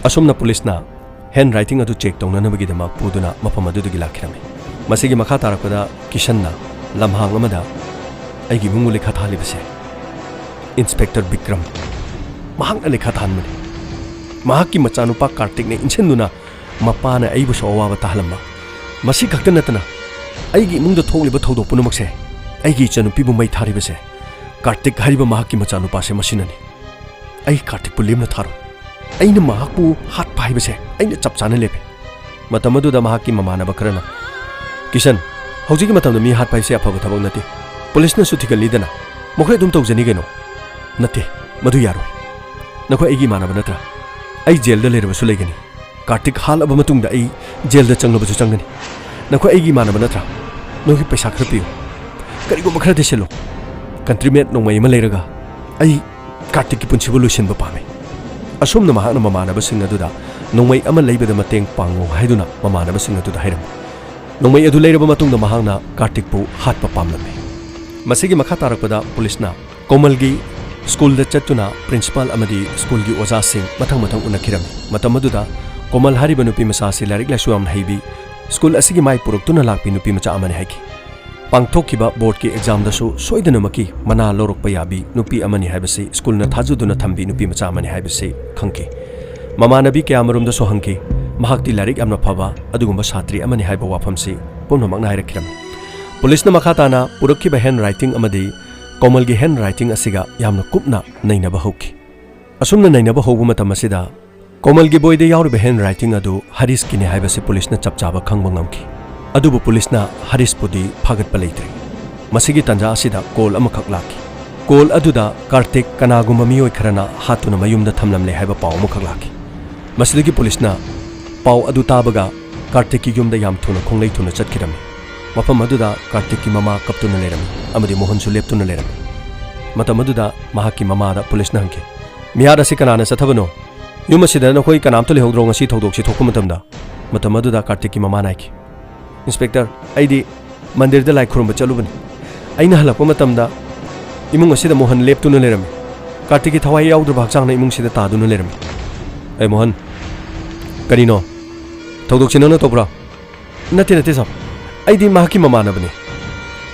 ꯑꯁꯨꯝꯅ ꯄꯨꯂꯤꯁꯅ ꯍꯦꯟ ꯔꯥꯏꯇꯤꯡ ꯑꯗꯨ ꯆꯦꯛ ꯇꯧꯅꯅꯕꯒꯤꯗꯃꯛ ꯄꯨꯗꯨꯅ ꯃꯐꯝ ꯑꯗꯨꯗꯒꯤ ꯂꯥꯛꯈꯤꯔꯝꯃꯤ꯫ ꯃꯁꯤꯒꯤ ꯃꯈꯥ ꯇꯥꯔꯛꯄꯗ ꯀꯤꯁꯟꯅ ꯂꯝꯍꯥꯡ ꯑꯃꯗ ꯑꯩꯒꯤ ꯏꯃꯨꯡꯕꯨ ꯂꯩꯈꯥ ꯊꯥꯍꯜꯂꯤꯕꯁꯦ ꯏꯟꯁꯄꯦꯛꯇꯔ ꯕꯤꯀ꯭ꯔꯝ, ꯃꯍꯥꯛꯅ ꯂꯩꯈꯥ ꯊꯥꯍꯟꯕꯅꯤ꯫ ꯃꯍꯥꯛꯀꯤ ꯃꯆꯥꯅꯨꯄꯥ ꯀꯥꯔꯇꯤꯛꯅ ꯏꯟꯁꯤꯟꯗꯨꯅ ꯃꯄꯥꯅ ꯑꯩꯕꯨꯁꯨ ꯑꯋꯥꯕ ꯇꯥꯍꯜꯂꯝꯕ꯫ ꯃꯁꯤ ꯈꯛꯇ ꯅꯠꯇꯅ ꯑꯩꯒꯤ ꯏꯃꯨꯡꯗ ꯊꯣꯛꯂꯤꯕ ꯊꯧꯗꯣꯛ ꯄꯨꯝꯅꯃꯛꯁꯦ ꯑꯩꯒꯤ ꯏꯆꯟꯅꯨꯄꯤꯕꯨ ꯃꯩ ꯊꯥꯔꯤꯕꯁꯦ ꯀꯥꯔꯇꯤꯛ ꯍꯥꯏꯔꯤꯕ ꯃꯍꯥꯛꯀꯤ ꯃꯆꯥꯅꯨꯄꯥꯁꯦ ꯃꯁꯤꯅꯅꯤ꯫ ꯑꯩ ꯀꯥꯔꯇꯤꯛꯄꯨ ꯂꯦꯝꯅ ꯊꯥꯔꯣꯏ꯫ ꯑꯩꯅ ꯃꯍꯥꯛꯄꯨ ꯍꯥꯠꯄ ꯍꯥꯏꯕꯁꯦ ꯑꯩꯅ ꯆꯞ ꯆꯥꯅ ꯂꯦꯞꯄꯦ꯫ ꯃꯇꯝ ꯑꯗꯨꯗ ꯃꯍꯥꯛꯀꯤ ꯃꯃꯥꯟꯅꯕ ꯈꯔꯅ, "ꯀꯤꯁꯟ, ꯍꯧꯖꯤꯛꯀꯤ ꯃꯇꯝꯗ ꯃꯤ ꯍꯥꯠꯄ ꯍꯥꯏꯁꯦ ꯑꯐꯕ ꯊꯕꯛ ꯅꯠꯇꯦ꯫ ꯄꯨꯂꯤꯁꯅꯁꯨ ꯊꯤꯒꯠꯂꯤꯗꯅ꯫ ꯃꯈꯣꯏ ꯑꯗꯨꯝ ꯇꯧꯖꯅꯤ ꯀꯩꯅꯣ꯫ ꯅꯠꯇꯦ, ꯃꯗꯨ ꯌꯥꯔꯣꯏ꯫ ꯅꯈꯣꯏ ꯑꯩꯒꯤ ꯏꯃꯥꯟꯅꯕ ꯅꯠꯇ꯭ꯔꯥ? ꯑꯩ ꯖꯦꯜꯗ ꯂꯩꯔꯕꯁꯨ ꯂꯩꯒꯅꯤ꯫ ꯀꯥꯔꯇꯤꯛ ꯍꯥꯠꯂꯕ ꯃꯇꯨꯡꯗ ꯑꯩ ꯖꯦꯜꯗ ꯆꯪꯂꯕꯁꯨ ꯆꯪꯒꯅꯤ꯫ ꯅꯈꯣꯏ ꯑꯩꯒꯤ ꯏꯃꯥꯟꯅꯕ ꯅꯠꯇ꯭ꯔꯥ? ꯅꯈꯣꯏ ꯄꯩꯁꯥ ꯈꯔ ꯄꯤꯌꯨ꯫ ꯀꯔꯤꯒꯨꯝꯕ ꯈꯔꯗꯤ ꯁꯤꯜꯂꯨ꯫ ꯀꯟꯇ꯭ꯔꯤꯃꯦꯠ ꯅꯣꯡꯃꯩ ꯑꯃ ꯂꯩꯔꯒ ꯑꯩ ꯀꯥꯔꯇꯤꯛꯀꯤ ꯄꯨꯟꯁꯤꯕꯨ ꯂꯣꯏꯁꯤꯟꯕ ꯄꯥꯝꯃꯤ꯫ ꯑꯁꯨꯝꯅ ꯃꯍꯥꯛꯅ ꯃꯃꯥꯟꯅꯕꯁꯤꯡ ꯑꯗꯨꯗ ꯅꯣꯡꯃꯩ ꯑꯃ ꯂꯩꯕꯗ ꯃꯇꯦꯡ ꯄꯥꯡꯉꯨ ꯍꯥꯏꯗꯨꯅ ꯃꯃꯥꯟꯅꯕꯁꯤꯡ ꯑꯗꯨꯗ ꯍꯥꯏꯔꯝꯃꯤ꯫ ꯅꯣꯡꯃꯩ ꯑꯗꯨ ꯂꯩꯔꯕ ꯃꯇꯨꯡꯗ ꯃꯍꯥꯛꯅ ꯀꯥꯔꯇꯤꯛꯄꯨ ꯍꯥꯠꯄ ꯄꯥꯝꯂꯝꯃꯤ꯫ ꯃꯁꯤꯒꯤ ꯃꯈꯥ ꯇꯥꯔꯛꯄꯗ ꯄꯨꯂꯤꯁꯅ ꯀꯣꯃꯜꯒꯤ ꯁ꯭ꯀꯨꯜꯗ ꯆꯠꯇꯨꯅ ꯄ꯭ꯔꯤꯟꯁꯤꯄꯥꯜ ꯑꯃꯗꯤ ꯁ꯭ꯀꯨꯜꯒꯤ ꯑꯣꯖꯥꯁꯤꯡ ꯃꯊꯪ ꯃꯊꯪ ꯎꯅꯈꯤꯔꯝꯃꯤ꯫ ꯃꯇꯝ ꯑꯗꯨꯗ ꯀꯣꯃꯜ ꯍꯥꯏꯔꯤꯕ ꯅꯨꯄꯤ ꯃꯆꯥ ꯑꯁꯤ ꯂꯥꯏꯔꯤꯛ ꯂꯥꯏꯁꯨ ꯌꯥꯝꯅ ꯍꯩꯕꯤ, ꯁ꯭ꯀꯨꯜ ꯑꯁꯤꯒꯤ ꯃꯥꯏ ꯄꯨꯔꯛꯇꯨꯅ ꯂꯥꯛꯄꯤ ꯅꯨꯄꯤ ꯃꯆꯥ ꯑꯃꯅꯤ ꯍꯥꯏꯈꯤ꯫ ꯄꯥꯡꯊꯣꯛꯈꯤꯕ ꯕꯣꯔꯗꯀꯤ ꯑꯦꯛꯖꯥꯝꯗꯁꯨ ꯁꯣꯏꯗꯅꯃꯛꯀꯤ ꯃꯅꯥ ꯂꯧꯔꯛꯄ ꯌꯥꯕꯤ ꯅꯨꯄꯤ ꯑꯃꯅꯤ ꯍꯥꯏꯕꯁꯤ ꯁ꯭ꯀꯨꯜꯅ ꯊꯥꯖꯗꯨꯅ ꯊꯝꯕꯤ ꯅꯨꯄꯤ ꯃꯆꯥ ꯑꯃꯅꯤ ꯍꯥꯏꯕꯁꯤ ꯈꯪꯈꯤ꯫ ꯃꯃꯥꯟꯅꯕꯤ ꯀꯌꯥꯃꯔꯨꯝꯗꯁꯨ ꯍꯪꯈꯤ꯫ ꯃꯍꯥꯛꯇꯤ ꯂꯥꯏꯔꯤꯛ ꯌꯥꯝꯅ ꯐꯕ ꯑꯗꯨꯒꯨꯝꯕ ꯁꯥꯇ꯭ꯔꯤ ꯑꯃꯅꯤ ꯍꯥꯏꯕ ꯋꯥꯐꯝꯁꯤ ꯄꯨꯝꯅꯃꯛꯅ ꯍꯥꯏꯔꯛꯈꯤꯔꯝꯃꯤ꯫ ꯄꯨꯂꯤꯁꯅ ꯃꯈꯥ ꯇꯥꯅ ꯄꯨꯔꯛꯈꯤꯕ ꯍꯦꯟ ꯔꯥꯏꯇꯤꯡ ꯑꯃꯗꯤ ꯀꯣꯃꯜꯒꯤ ꯍꯦꯟ ꯔꯥꯏꯇꯤꯡ ꯑꯁꯤꯒ ꯌꯥꯝꯅ ꯀꯨꯞꯅ ꯅꯩꯅꯕ ꯍꯧꯈꯤ꯫ ꯑꯁꯨꯝꯅ ꯅꯩꯅꯕ ꯍꯧꯕ ꯃꯇꯝ ꯑꯁꯤꯗ ꯀꯣꯃꯜꯒꯤ ꯕꯣꯏꯗ ꯌꯥꯎꯔꯤꯕ ꯍꯦꯟ ꯔꯥꯏꯇꯤꯡ ꯑꯗꯨ ꯍꯔꯤꯁꯀꯤꯅꯤ ꯍꯥꯏꯕꯁꯤ ꯄꯨꯂꯤꯁꯅ ꯆꯞ ꯆꯥꯕ ꯈꯪꯕ ꯉꯝꯈꯤ꯫ ꯑꯗꯨꯕꯨ ꯄꯨꯂꯤꯁꯅ ꯍꯔꯤꯁꯄꯨꯗꯤ ꯐꯥꯒꯠꯄ ꯂꯩꯇ꯭ꯔꯤ꯫ ꯃꯁꯤꯒꯤ ꯇꯥꯟꯖꯥ ꯑꯁꯤꯗ ꯀꯣꯜ ꯑꯃꯈꯛ ꯂꯥꯛꯈꯤ꯫ ꯀꯣꯜ ꯑꯗꯨꯗ ꯀꯥꯔꯇꯤꯛ ꯀꯅꯥꯒꯨꯝꯕ ꯃꯤꯑꯣꯏ ꯈꯔꯅ ꯍꯥꯠꯇꯨꯅ ꯃꯌꯨꯝꯗ ꯊꯝꯂꯝꯂꯦ ꯍꯥꯏꯕ ꯄꯥꯎ ꯑꯃꯈꯛ ꯂꯥꯛꯈꯤ꯫ ꯃꯁꯤꯗꯒꯤ ꯄꯨꯂꯤꯁꯅ ꯄꯥꯎ ꯑꯗꯨ ꯇꯥꯕꯒ ꯀꯥꯔꯇꯤꯛꯀꯤ ꯌꯨꯝꯗ ꯌꯥꯝ ꯊꯨꯅ ꯈꯣꯡꯂꯩ ꯊꯨꯅ ꯆꯠꯈꯤꯔꯝꯃꯤ꯫ ꯃꯐꯝ ꯑꯗꯨꯗ ꯀꯥꯔꯇꯤꯛꯀꯤ ꯃꯃꯥ ꯀꯞꯇꯨꯅ ꯂꯩꯔꯝꯃꯤ ꯑꯃꯗꯤ ꯃꯣꯍꯟꯁꯨ ꯂꯦꯞꯇꯨꯅ ꯂꯩꯔꯝꯃꯤ꯫ ꯃꯇꯝ ꯑꯗꯨꯗ ꯃꯍꯥꯛꯀꯤ ꯃꯃꯥꯗ ꯄꯨꯂꯤꯁꯅ ꯍꯪꯈꯤ, "ꯃꯤꯍꯥꯠ ꯑꯁꯤ ꯀꯅꯥꯅ ꯆꯠꯊꯕꯅꯣ? ꯌꯨꯝ ꯑꯁꯤꯗ ꯅꯈꯣꯏ ꯀꯅꯥꯝꯇ ꯂꯩꯍꯧꯗ꯭ꯔꯣ ꯉꯁꯤ ꯊꯧꯗꯣꯛꯁꯤ ꯊꯣꯛꯄ ꯃꯇꯝꯗ?" ꯃꯇꯝ ꯑꯗꯨꯗ ꯀꯥꯔꯇꯤꯛꯀꯤ ꯃꯃꯥꯅ ꯍꯥꯏꯈꯤ, "ꯏꯟꯁꯄꯦꯛꯇꯔ, ꯑꯩꯗꯤ ꯃꯟꯗꯤꯔꯗ ꯂꯥꯏ ꯈꯨꯔꯨꯝꯕ ꯆꯠꯂꯨꯕꯅꯤ꯫ ꯑꯩꯅ ꯍꯜꯂꯛꯄ ꯃꯇꯝꯗ ꯏꯃꯨꯡ ꯑꯁꯤꯗ ꯃꯣꯍꯟ ꯂꯦꯞꯇꯨꯅ ꯂꯩꯔꯝꯃꯤ꯫ ꯀꯥꯔꯇꯤꯛꯀꯤ ꯊꯋꯥꯏ ꯌꯥꯎꯗ꯭ꯔꯕ ꯍꯛꯆꯥꯡꯅ ꯏꯃꯨꯡꯁꯤꯗ ꯇꯥꯗꯨꯅ ꯂꯩꯔꯝꯃꯤ꯫" "ꯑꯦ ꯃꯣꯍꯟ, ꯀꯔꯤꯅꯣ? ꯊꯧꯗꯣꯛꯁꯤ ꯅꯪꯅ ꯇꯧꯕ꯭ꯔꯥ?" "ꯅꯠꯇꯦ, ꯅꯠꯇꯦ ꯁꯥꯔ, ꯑꯩꯗꯤ ꯃꯍꯥꯛꯀꯤ ꯃꯃꯥꯟꯅꯕꯅꯤ꯫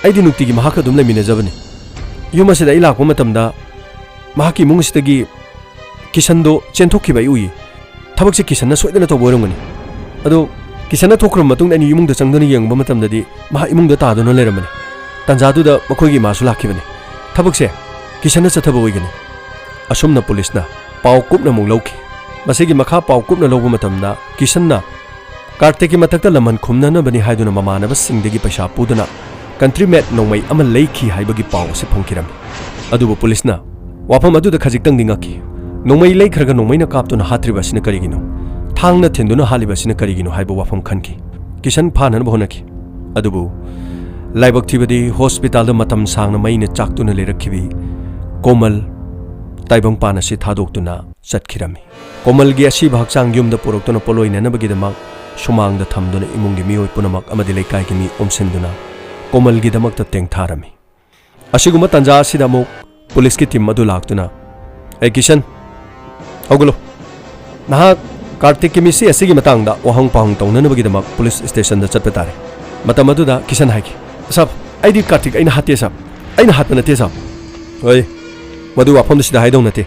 ꯑꯩꯗꯤ ꯅꯨꯡꯇꯤꯒꯤ ꯃꯍꯥꯛꯀ ꯑꯗꯨꯝ ꯂꯩꯃꯤꯟꯅꯖꯕꯅꯤ꯫ ꯌꯨꯝ ꯑꯁꯤꯗ ꯑꯩ ꯂꯥꯛꯄ ꯃꯇꯝꯗ ꯃꯍꯥꯛꯀꯤ ꯏꯃꯨꯡ ꯑꯁꯤꯗꯒꯤ ꯀꯤꯁꯟꯗꯣ ꯆꯦꯟꯊꯣꯛꯈꯤꯕ ꯑꯩ ꯎꯏ꯫ ꯊꯕꯛꯁꯦ ꯀꯤꯁꯟꯅ ꯁꯣꯏꯗꯅ ꯇꯧꯕ ꯑꯣꯏꯔꯝꯒꯅꯤ꯫ ꯑꯗꯣ ꯀꯤꯁꯟꯅ ꯊꯣꯛꯈ꯭ꯔꯕ ꯃꯇꯨꯡꯗ ꯑꯩꯅ ꯏꯃꯨꯡꯗ ꯆꯪꯗꯨꯅ ꯌꯦꯡꯕ ꯃꯇꯝꯗꯗꯤ ꯃꯍꯥꯛ ꯏꯃꯨꯡꯗ ꯇꯥꯗꯨꯅ ꯂꯩꯔꯝꯕꯅꯤ꯫ ꯇꯥꯟꯖꯥꯗꯨꯗ ꯃꯈꯣꯏꯒꯤ ꯏꯃꯥꯁꯨ ꯂꯥꯛꯈꯤꯕꯅꯤ꯫ ꯊꯕꯛꯁꯦ ꯀꯤꯁꯟꯅ ꯆꯠꯊꯕ ꯑꯣꯏꯒꯅꯤ꯫" ꯑꯁꯨꯝꯅ ꯄꯨꯂꯤꯁꯅ ꯄꯥꯎ ꯀꯨꯞꯅ ꯑꯃꯨꯛ ꯂꯧꯈꯤ꯫ ꯃꯁꯤꯒꯤ ꯃꯈꯥ ꯄꯥꯎ ꯀꯨꯞꯅ ꯂꯧꯕ ꯃꯇꯝꯗ ꯀꯤꯁꯟꯅ ꯀꯥꯔꯇꯤꯛꯀꯤ ꯃꯊꯛꯇ ꯂꯃꯟ ꯈꯨꯝꯅꯅꯕꯅꯤ ꯍꯥꯏꯗꯨꯅ ꯃꯃꯥꯟꯅꯕꯁꯤꯡꯗꯒꯤ ꯄꯩꯁꯥ ꯄꯨꯗꯨꯅ ꯀꯟꯇ꯭ꯔꯤ ꯃꯦꯠ ꯅꯣꯡꯃꯩ ꯑꯃ ꯂꯩꯈꯤ ꯍꯥꯏꯕꯒꯤ ꯄꯥꯎ ꯑꯁꯤ ꯐꯪꯈꯤꯔꯝꯃꯤ꯫ ꯑꯗꯨꯕꯨ ꯄꯨꯂꯤꯁꯅ ꯋꯥꯐꯝ ꯑꯗꯨꯗ ꯈꯖꯤꯛꯇꯪꯗꯤ ꯉꯛꯈꯤ꯫ ꯅꯣꯡꯃꯩ ꯂꯩꯈ꯭ꯔꯒ ꯅꯣꯡꯃꯩꯅ ꯀꯥꯞꯇꯨꯅ ꯍꯥꯠꯇ꯭ꯔꯤꯕ ꯑꯁꯤꯅ ꯀꯔꯤꯒꯤꯅꯣ? ꯊꯥꯡꯅ ꯊꯤꯟꯗꯨꯅ ꯍꯥꯠꯂꯤꯕ ꯑꯁꯤꯅ ꯀꯔꯤꯒꯤꯅꯣ ꯍꯥꯏꯕ ꯋꯥꯐꯝ ꯈꯟꯈꯤ꯫ ꯀꯤꯁꯟ ꯐꯥꯅꯅꯕ ꯍꯣꯠꯅꯈꯤ꯫ ꯑꯗꯨꯕꯨ ꯂꯥꯏꯕꯛ ꯊꯤꯕꯗꯤ ꯍꯣꯁꯄꯤꯇꯥꯜꯗ ꯃꯇꯝ ꯁꯥꯡꯅ ꯃꯩꯅ ꯆꯥꯛꯇꯨꯅ ꯂꯩꯔꯛꯈꯤꯕꯤ ꯀꯣꯃꯜ ꯇꯥꯏꯕꯪꯄꯥꯟ ꯑꯁꯤ ꯊꯥꯗꯣꯛꯇꯨꯅ ꯆꯠꯈꯤꯔꯝꯃꯤ꯫ ꯀꯣꯃꯜꯒꯤ ꯑꯁꯤꯕ ꯍꯛꯆꯥꯡ ꯌꯨꯝꯗ ꯄꯨꯔꯛꯇꯨꯅ ꯄꯣꯠꯂꯣꯏꯅꯅꯕꯒꯤꯗꯃꯛ ꯁꯨꯃꯥꯡꯗ ꯊꯝꯗꯨꯅ ꯏꯃꯨꯡꯒꯤ ꯃꯤꯑꯣꯏ ꯄꯨꯝꯅꯃꯛ ꯑꯃꯗꯤ ꯂꯩꯀꯥꯏꯒꯤ ꯃꯤ ꯑꯣꯝꯁꯤꯟꯗꯨꯅ ꯀꯣꯃꯜꯒꯤꯗꯃꯛꯇ ꯇꯦꯡꯊꯥꯔꯝꯃꯤ꯫ ꯑꯁꯤꯒꯨꯝꯕ ꯇꯥꯟꯖꯥ ꯑꯁꯤꯗ ꯑꯃꯨꯛ ꯄꯨꯂꯤꯁꯀꯤ ꯇꯤꯝ ꯑꯗꯨ ꯂꯥꯛꯇꯨꯅ, "ꯑꯦ ꯀꯤꯁꯟ, ꯍꯧꯒꯠꯂꯨ꯫ ꯅꯍꯥꯛ ꯀꯥꯔꯇꯤꯛꯀꯤ ꯃꯤꯁꯤ ꯑꯁꯤꯒꯤ ꯃꯇꯥꯡꯗ ꯋꯥꯍꯪ ꯄꯥꯎꯍꯪ ꯇꯧꯅꯅꯕꯒꯤꯗꯃꯛ ꯄꯨꯂꯤꯁ ꯁ꯭ꯇꯦꯁꯟꯗ ꯆꯠꯄ ꯇꯥꯔꯦ꯫" ꯃꯇꯝ ꯑꯗꯨꯗ ꯀꯤꯁꯟ ꯍꯥꯏꯈꯤ, "ꯁꯥꯕ, ꯑꯩꯗꯤ ꯀꯥꯔꯇꯤꯛ ꯑꯩꯅ ꯍꯥꯠꯇꯦ ꯁꯥꯕ, ꯑꯩꯅ ꯍꯥꯠꯄ ꯅꯠꯇꯦ ꯁꯥꯕ꯫" "ꯍꯣꯏ, ꯃꯗꯨ ꯋꯥꯐꯝꯗꯨ ꯁꯤꯗ ꯍꯥꯏꯗꯧ ꯅꯠꯇꯦ꯫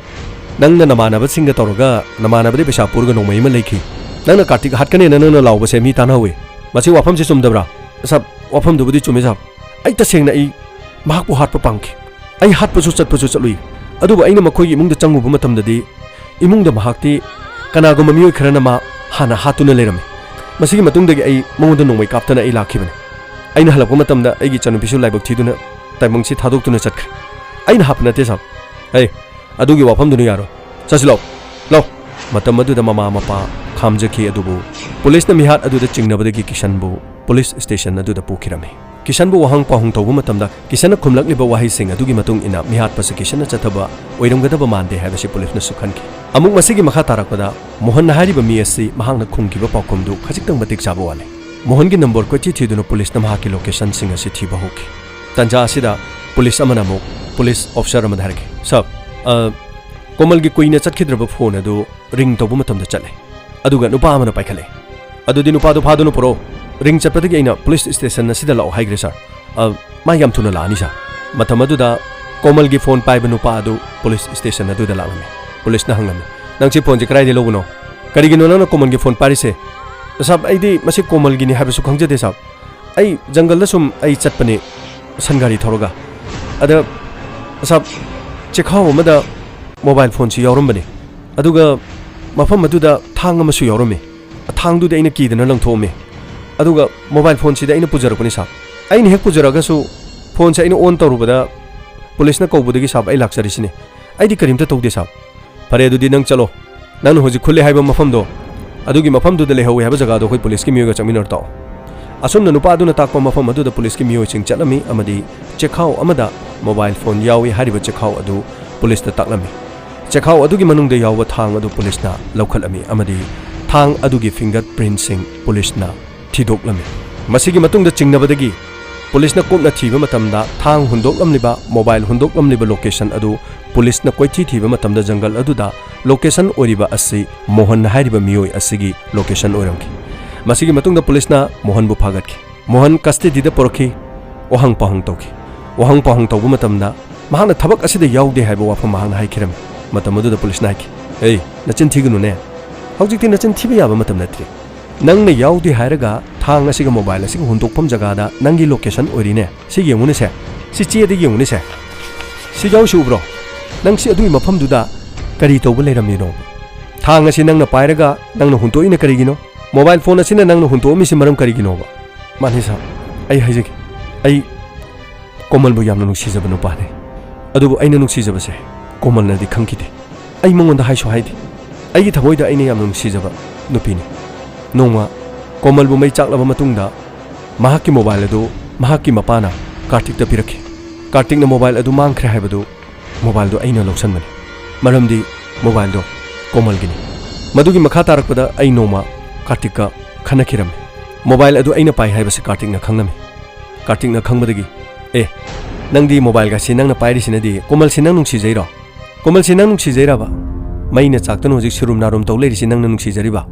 ꯅꯪꯅ ꯅꯃꯥꯟꯅꯕꯁꯤꯡꯒ ꯇꯧꯔꯒ ꯅꯃꯥꯟꯅꯕꯗꯒꯤ ꯄꯩꯁꯥ ꯄꯨꯔꯒ ꯅꯣꯡꯃꯩ ꯑꯃ ꯂꯩꯈꯤ꯫ ꯅꯪꯅ ꯀꯥꯔꯇꯤꯛ ꯍꯥꯠꯀꯅꯦꯅ ꯅꯪꯅ ꯂꯥꯎꯕꯁꯦ ꯃꯤ ꯇꯥꯟꯅꯍꯧꯋꯤ꯫ ꯃꯁꯤ ꯋꯥꯐꯝꯁꯤ ꯆꯨꯝꯗꯕ꯭ꯔꯥ?" "ꯁꯥꯕ, ꯋꯥꯐꯝꯗꯨꯕꯨꯗꯤ ꯆꯨꯝꯃꯤ ꯁꯥꯕ꯫ ꯑꯩ ꯇꯁꯦꯡꯅ ꯑꯩ ꯃꯍꯥꯛꯄꯨ ꯍꯥꯠꯄ ꯄꯥꯝꯈꯤ꯫ ꯑꯩ ꯍꯥꯠꯄꯁꯨ ꯆꯠꯄꯁꯨ ꯆꯠꯂꯨꯏ꯫ ꯑꯗꯨꯕꯨ ꯑꯩꯅ ꯃꯈꯣꯏꯒꯤ ꯏꯃꯨꯡꯗ ꯆꯪꯉꯨꯕ ꯃꯇꯝꯗꯗꯤ ꯏꯃꯨꯡꯗ ꯃꯍꯥꯛꯇꯤ ꯀꯅꯥꯒꯨꯝꯕ ꯃꯤꯑꯣꯏ ꯈꯔꯅ ꯃꯥ ꯍꯥꯟꯅ ꯍꯥꯠꯇꯨꯅ ꯂꯩꯔꯝꯃꯤ꯫ ꯃꯁꯤꯒꯤ ꯃꯇꯨꯡꯗꯒꯤ ꯑꯩ ꯃꯉꯣꯟꯗ ꯅꯣꯡꯃꯩ ꯀꯥꯞꯇꯅ ꯑꯩ ꯂꯥꯛꯈꯤꯕꯅꯤ꯫ ꯑꯩꯅ ꯍꯜꯂꯛꯄ ꯃꯇꯝꯗ ꯑꯩꯒꯤ ꯏꯆꯥꯅꯨꯄꯤꯁꯨ ꯂꯥꯏꯕꯛ ꯊꯤꯗꯨꯅ ꯇꯥꯏꯕꯪꯁꯤ ꯊꯥꯗꯣꯛꯇꯨꯅ ꯆꯠꯈ꯭ꯔꯦ꯫ ꯑꯩꯅ ꯍꯥꯠꯄ ꯅꯠꯇꯦ ꯁꯥꯕ꯫ ꯍꯦ, ꯑꯗꯨꯒꯤ ꯋꯥꯐꯝꯗꯨꯅ ꯌꯥꯔꯣꯏ꯫ ꯆꯠꯁꯤ ꯂꯥꯎ, ꯂꯥꯎ꯫" ꯃꯇꯝ ꯑꯗꯨꯗ ꯃꯃꯥ ꯃꯄꯥ ꯈꯥꯝꯖꯈꯤ, ꯑꯗꯨꯕꯨ ꯄꯨꯂꯤꯁꯅ ꯃꯤꯍꯥꯠ ꯑꯗꯨꯗ ꯆꯤꯡꯅꯕꯗꯒꯤ ꯀꯤꯁꯟꯕꯨ ꯄꯨꯂꯤꯁ ꯁ꯭ꯇꯦꯁꯟ ꯑꯗꯨꯗ ꯄꯨꯈꯤꯔꯝꯃꯤ꯫ ꯀꯤꯁꯟꯕꯨ ꯋꯥꯍꯪ ꯄꯥꯎꯍꯪ ꯇꯧꯕ ꯃꯇꯝꯗ ꯀꯤꯁꯟꯅ ꯈꯨꯝꯂꯛꯂꯤꯕ ꯋꯥꯍꯩꯁꯤꯡ ꯑꯗꯨꯒꯤ ꯃꯇꯨꯡ ꯏꯟꯅ ꯃꯤꯍꯥꯠꯄꯁꯤ ꯀꯤꯁꯟꯅ ꯆꯠꯊꯕ ꯑꯣꯏꯔꯝꯒꯗꯕ ꯃꯥꯟꯗꯦ ꯍꯥꯏꯕꯁꯤ ꯄꯨꯂꯤꯁꯅꯁꯨ ꯈꯟꯈꯤ꯫ ꯑꯃꯨꯛ ꯃꯁꯤꯒꯤ ꯃꯈꯥ ꯇꯥꯔꯛꯄꯗ ꯃꯣꯍꯟꯅ ꯍꯥꯏꯔꯤꯕ ꯃꯤ ꯑꯁꯤ ꯃꯍꯥꯛꯅ ꯈꯨꯝꯈꯤꯕ ꯄꯥꯎꯈꯨꯝꯗꯨ ꯈꯖꯤꯛꯇꯪ ꯃꯇꯤꯛ ꯆꯥꯕ ꯋꯥꯠꯂꯤ꯫ ꯃꯣꯍꯟꯒꯤ ꯅꯝꯕꯔ ꯀꯣꯏꯊꯤ ꯊꯤꯗꯨꯅ ꯄꯨꯂꯤꯁꯅ ꯃꯍꯥꯛꯀꯤ ꯂꯣꯀꯦꯁꯟꯁꯤꯡ ꯑꯁꯤ ꯊꯤꯕ ꯍꯧꯈꯤ꯫ ꯇꯥꯟꯖꯥ ꯑꯁꯤꯗ ꯄꯨꯂꯤꯁ ꯑꯃꯅ ꯑꯃꯨꯛ ꯄꯨꯂꯤꯁ ꯑꯣꯐꯤꯁꯔ ꯑꯃꯗ ꯍꯥꯏꯔꯛꯈꯤ, "ꯁꯥꯔ, ꯑ, ꯀꯣꯃꯜꯒꯤ ꯀꯨꯏꯅ ꯆꯠꯈꯤꯗ꯭ꯔꯕ ꯐꯣꯟ ꯑꯗꯨ ꯔꯤꯡ ꯇꯧꯕ ꯃꯇꯝꯗ ꯆꯠꯂꯦ꯫ ꯑꯗꯨꯒ ꯅꯨꯄꯥ ꯑꯃꯅ ꯄꯥꯏꯈꯠꯂꯦ꯫ ꯑꯗꯨꯗꯤ ꯅꯨꯄꯥꯗꯨ ꯐꯥꯗꯨꯅ ꯄꯨꯔꯛꯑꯣ꯫ ꯔꯤꯡ ꯆꯠꯄꯗꯒꯤ ꯑꯩꯅ ꯄꯨꯂꯤꯁ ꯁ꯭ꯇꯦꯁꯟ ꯑꯁꯤꯗ ꯂꯥꯛꯑꯣ ꯍꯥꯏꯈ꯭ꯔꯦ, ꯁꯥꯔ꯫ ꯑ, ꯃꯥ ꯌꯥꯝ ꯊꯨꯅ ꯂꯥꯛꯑꯅꯤ, ꯁꯥꯔ꯫" ꯃꯇꯝ ꯑꯗꯨꯗ ꯀꯣꯃꯜꯒꯤ ꯐꯣꯟ ꯄꯥꯏꯕ ꯅꯨꯄꯥ ꯑꯗꯨ ꯄꯨꯂꯤꯁ ꯁ꯭ꯇꯦꯁꯟ ꯑꯗꯨꯗ ꯂꯥꯛꯂꯝꯃꯤ꯫ ꯄꯨꯂꯤꯁꯅ ꯍꯪꯂꯝꯃꯤ, "ꯅꯪ ꯁꯤ ꯐꯣꯟꯁꯤ ꯀꯗꯥꯏꯗꯒꯤ ꯂꯧꯕꯅꯣ? ꯀꯔꯤꯒꯤꯅꯣ ꯅꯪꯅ ꯀꯣꯃꯜꯒꯤ ꯐꯣꯟ ꯄꯥꯏꯔꯤꯁꯦ?" "ꯁꯥꯔ, ꯑꯩꯗꯤ ꯃꯁꯤ ꯀꯣꯃꯜꯒꯤꯅꯤ ꯍꯥꯏꯕꯁꯨ ꯈꯪꯖꯗꯦ, ꯁꯥꯔ꯫ ꯑꯩ ꯖꯪꯒꯜꯗ ꯁꯨꯝ ꯑꯩ ꯆꯠꯄꯅꯦ, ꯁꯟ ꯒꯥꯔꯤ ꯊꯧꯔꯒ꯫ ꯑꯗ, ꯁꯥꯔ, ꯆꯦꯈꯥꯎ ꯑꯃꯗ ꯃꯣꯕꯥꯏꯜ ꯐꯣꯟꯁꯤ ꯌꯥꯎꯔꯝꯕꯅꯦ꯫ ꯑꯗꯨꯒ ꯃꯐꯝ ꯑꯗꯨꯗ ꯊꯥꯡ ꯑꯃꯁꯨ ꯌꯥꯎꯔꯝꯃꯤ꯫ ꯊꯥꯡꯗꯨꯗꯤ ꯑꯩꯅ ꯀꯤꯗꯅ ꯂꯪꯊꯣꯛꯑꯝꯃꯤ꯫ ꯑꯗꯨꯒ ꯃꯣꯕꯥꯏꯜ ꯐꯣꯟꯁꯤꯗꯤ ꯑꯩꯅ ꯄꯨꯖꯔꯛꯄꯅꯤ ꯁꯥꯕ꯫ ꯑꯩꯅ ꯍꯦꯛ ꯄꯨꯖꯔꯛꯑꯒꯁꯨ ꯐꯣꯟꯁꯦ ꯑꯩꯅ ꯑꯣꯟ ꯇꯧꯔꯨꯕꯗ ꯄꯨꯂꯤꯁꯅ ꯀꯧꯕꯗꯒꯤ ꯁꯥꯕ ꯑꯩ ꯂꯥꯛꯆꯔꯤꯁꯤꯅꯤ꯫ ꯑꯩꯗꯤ ꯀꯔꯤꯝꯇ ꯇꯧꯗꯦ ꯁꯥꯕ꯫ ꯐꯔꯦ, ꯑꯗꯨꯗꯤ ꯅꯪ ꯆꯠꯂꯣ꯫ ꯅꯪꯅ ꯍꯧꯖꯤꯛ ꯈꯨꯜꯂꯦ ꯍꯥꯏꯕ ꯃꯐꯝꯗꯣ, ꯑꯗꯨꯒꯤ ꯃꯐꯝꯗꯨꯗ ꯂꯩꯍꯧꯋꯦ ꯍꯥꯏꯕ ꯖꯒꯥꯗꯣ ꯑꯩꯈꯣꯏ ꯄꯨꯂꯤꯁꯀꯤ ꯃꯤꯑꯣꯏꯒ ꯆꯠꯃꯤꯟꯅꯔꯨ ꯇꯥꯎ꯫ ꯑꯁꯨꯝꯅ ꯅꯨꯄꯥ ꯑꯗꯨꯅ ꯇꯥꯛꯄ ꯃꯐꯝ ꯑꯗꯨꯗ ꯄꯨꯂꯤꯁꯀꯤ ꯃꯤꯑꯣꯏꯁꯤꯡ ꯆꯠꯂꯝꯃꯤ ꯑꯃꯗꯤ ꯆꯦꯈꯥꯎ ꯑꯃꯗ ꯃꯣꯕꯥꯏꯜ ꯐꯣꯟ ꯌꯥꯎꯏ ꯍꯥꯏꯔꯤꯕ ꯆꯦꯈꯥꯎ ꯑꯗꯨ ꯄꯨꯂꯤꯁꯇ ꯇꯥꯛꯂꯝꯃꯤ꯫ ꯆꯦꯈꯥꯎ ꯑꯗꯨꯒꯤ ꯃꯅꯨꯡꯗ ꯌꯥꯎꯕ ꯊꯥꯡ ꯑꯗꯨ ꯄꯨꯂꯤꯁꯅ ꯂꯧꯈꯠꯂꯝꯃꯤ ꯑꯃꯗꯤ ꯊꯥꯡ ꯑꯗꯨꯒꯤ ꯐꯤꯡꯒꯔ ꯄ꯭ꯔꯤꯟꯁꯤꯡ ꯄꯨꯂꯤꯁꯅ ꯊꯤꯗꯣꯛꯂꯝꯃꯤ꯫ ꯃꯁꯤꯒꯤ ꯃꯇꯨꯡꯗ ꯆꯤꯡꯅꯕꯗꯒꯤ ꯄꯨꯂꯤꯁꯅ ꯀꯨꯞꯅ ꯊꯤꯕ ꯃꯇꯝꯗ ꯊꯥꯡ ꯍꯨꯟꯗꯣꯛꯂꯝꯂꯤꯕ, ꯃꯣꯕꯥꯏꯜ ꯍꯨꯟꯗꯣꯛꯂꯝꯂꯤꯕ ꯂꯣꯀꯦꯁꯟ ꯑꯗꯨ ꯄꯨꯂꯤꯁꯅ ꯀꯣꯏꯊꯤ ꯊꯤꯕ ꯃꯇꯝꯗ ꯖꯪꯒꯜ ꯑꯗꯨꯗ ꯂꯣꯀꯦꯁꯟ ꯑꯣꯏꯔꯤꯕ ꯑꯁꯤ ꯃꯣꯍꯟ ꯍꯥꯏꯔꯤꯕ ꯃꯤꯑꯣꯏ ꯑꯁꯤꯒꯤ ꯂꯣꯀꯦꯁꯟ ꯑꯣꯏꯔꯝꯈꯤ꯫ ꯃꯁꯤꯒꯤ ꯃꯇꯨꯡꯗ ꯄꯨꯂꯤꯁꯅ ꯃꯣꯍꯟꯕꯨ ꯐꯥꯒꯠꯈꯤ꯫ ꯃꯣꯍꯟ ꯀꯁꯇꯗꯤꯗ ꯄꯨꯔꯛꯈꯤ꯫ ꯋꯥꯍꯪ ꯄꯥꯎꯍꯪ ꯇꯧꯈꯤ꯫ ꯋꯥꯍꯪ ꯄꯥꯎꯍꯪ ꯇꯧꯕ ꯃꯇꯝꯗ ꯃꯍꯥꯛꯅ ꯊꯕꯛ ꯑꯁꯤꯗ ꯌꯥꯎꯗꯦ ꯍꯥꯏꯕ ꯋꯥꯐꯝ ꯃꯍꯥꯛꯅ ꯍꯥꯏꯈꯤꯔꯝꯃꯤ꯫ ꯃꯇꯝ ꯑꯗꯨꯗ ꯄꯨꯂꯤꯁꯅ ꯍꯥꯏꯈꯤ, "ꯑꯦ, ꯅꯆꯤꯟ ꯊꯤꯒꯅꯨꯅꯦ꯫ ꯍꯧꯖꯤꯛꯇꯤ ꯅꯆꯤꯟ ꯊꯤꯕ ꯌꯥꯕ ꯃꯇꯝ ꯅꯠꯇ꯭ꯔꯦ꯫ ꯅꯪꯅ ꯌꯥꯎꯗꯦ ꯍꯥꯏꯔꯒ ꯊꯥꯡ ꯑꯁꯤꯒ ꯃꯣꯕꯥꯏꯜ ꯑꯁꯤꯒ ꯍꯨꯟꯗꯣꯛꯐꯝ ꯖꯒꯥꯗ ꯅꯪꯒꯤ ꯂꯣꯀꯦꯁꯟ ꯑꯣꯏꯔꯤꯅꯦ꯫ ꯁꯤ ꯌꯦꯡꯉꯨꯅꯦꯁꯦ꯫ ꯁꯤ ꯆꯦꯗ ꯌꯦꯡꯉꯨꯅꯦꯁꯦ꯫ ꯁꯤ ꯌꯥꯎꯁꯤ ꯎꯕ꯭ꯔꯣ? ꯅꯪ ꯁꯤ ꯑꯗꯨꯒꯤ ꯃꯐꯝꯗꯨꯗ ꯀꯔꯤ ꯇꯧꯕ ꯂꯩꯔꯝꯃꯤꯅꯣ? ꯊꯥꯡ ꯑꯁꯤ ꯅꯪꯅ ꯄꯥꯏꯔꯒ ꯅꯪꯅ ꯍꯨꯟꯇꯣꯛꯏꯅ ꯀꯔꯤꯒꯤꯅꯣ? ꯃꯣꯕꯥꯏꯜ ꯐꯣꯟ ꯑꯁꯤꯅ ꯅꯪꯅ ꯍꯨꯟꯇꯣꯛꯑꯝꯃꯤꯁꯤ ꯃꯔꯝ ꯀꯔꯤꯒꯤꯅꯣꯕ?" "ꯃꯥꯅꯤ ꯁꯥꯔ, ꯑꯩ ꯍꯥꯏꯖꯒꯦ꯫ ꯑꯩ ꯀꯣꯃꯜꯕꯨ ꯌꯥꯝꯅ ꯅꯨꯡꯁꯤꯖꯕ ꯅꯨꯄꯥꯅꯤ꯫ ꯑꯗꯨꯕꯨ ꯑꯩꯅ ꯅꯨꯡꯁꯤꯖꯕꯁꯦ ꯀꯣꯃꯜꯅꯗꯤ ꯈꯪꯈꯤꯗꯦ꯫ ꯑꯩ ꯃꯉꯣꯟꯗ ꯍꯥꯏꯁꯨ ꯍꯥꯏꯗꯦ꯫ ꯑꯩꯒꯤ ꯊꯃꯣꯏꯗ ꯑꯩꯅ ꯌꯥꯝꯅ ꯅꯨꯡꯁꯤꯖꯕ ꯅꯨꯄꯤꯅꯤ꯫ ꯅꯣꯡꯃ ꯀꯣꯃꯜꯕꯨ ꯃꯩ ꯆꯥꯛꯂꯕ ꯃꯇꯨꯡꯗ ꯃꯍꯥꯛꯀꯤ ꯃꯣꯕꯥꯏꯜ ꯑꯗꯨ ꯃꯍꯥꯛꯀꯤ ꯃꯄꯥꯅ ꯀꯥꯔꯇꯤꯛꯇ ꯄꯤꯔꯛꯈꯤ꯫ ꯀꯥꯔꯇꯤꯛꯅ ꯃꯣꯕꯥꯏꯜ ꯑꯗꯨ ꯃꯥꯡꯈ꯭ꯔꯦ ꯍꯥꯏꯕꯗꯨ ꯃꯣꯕꯥꯏꯜꯗꯨ ꯑꯩꯅ ꯂꯧꯁꯟꯕꯅꯤ꯫ ꯃꯔꯝꯗꯤ ꯃꯣꯕꯥꯏꯜꯗꯣ ꯀꯣꯃꯜꯒꯤꯅꯤ꯫ ꯃꯗꯨꯒꯤ ꯃꯈꯥ ꯇꯥꯔꯛꯄꯗ ꯑꯩ ꯅꯣꯡꯃ ꯀꯥꯔꯇꯤꯛꯀ ꯈꯟꯅꯈꯤꯔꯝꯃꯤ꯫ ꯃꯣꯕꯥꯏꯜ ꯑꯗꯨ ꯑꯩꯅ ꯄꯥꯏ ꯍꯥꯏꯕꯁꯤ ꯀꯥꯔꯇꯤꯛꯅ ꯈꯪꯂꯝꯃꯤ꯫ ꯀꯥꯔꯇꯤꯛꯅ ꯈꯪꯕꯗꯒꯤ, "ꯑꯦ, ꯅꯪꯗꯤ ꯃꯣꯕꯥꯏꯜꯒꯁꯤ ꯅꯪꯅ ꯄꯥꯏꯔꯤꯁꯤꯅꯗꯤ ꯀꯣꯃꯜꯁꯤ ꯅꯪ ꯅꯨꯡꯁꯤꯖꯩꯔꯣ? ꯀꯣꯃꯜꯁꯤ ꯅꯪ ꯅꯨꯡꯁꯤꯖꯩꯔꯕ? ꯃꯩꯅ ꯆꯥꯛꯇꯨꯅ ꯍꯧꯖꯤꯛ ꯁꯤꯔꯨꯝ ꯅꯥꯔꯨꯝ ꯇꯧ ꯂꯩꯔꯤꯁꯤ ꯅꯪꯅ ꯅꯨꯡꯁꯤꯖꯔꯤꯕ?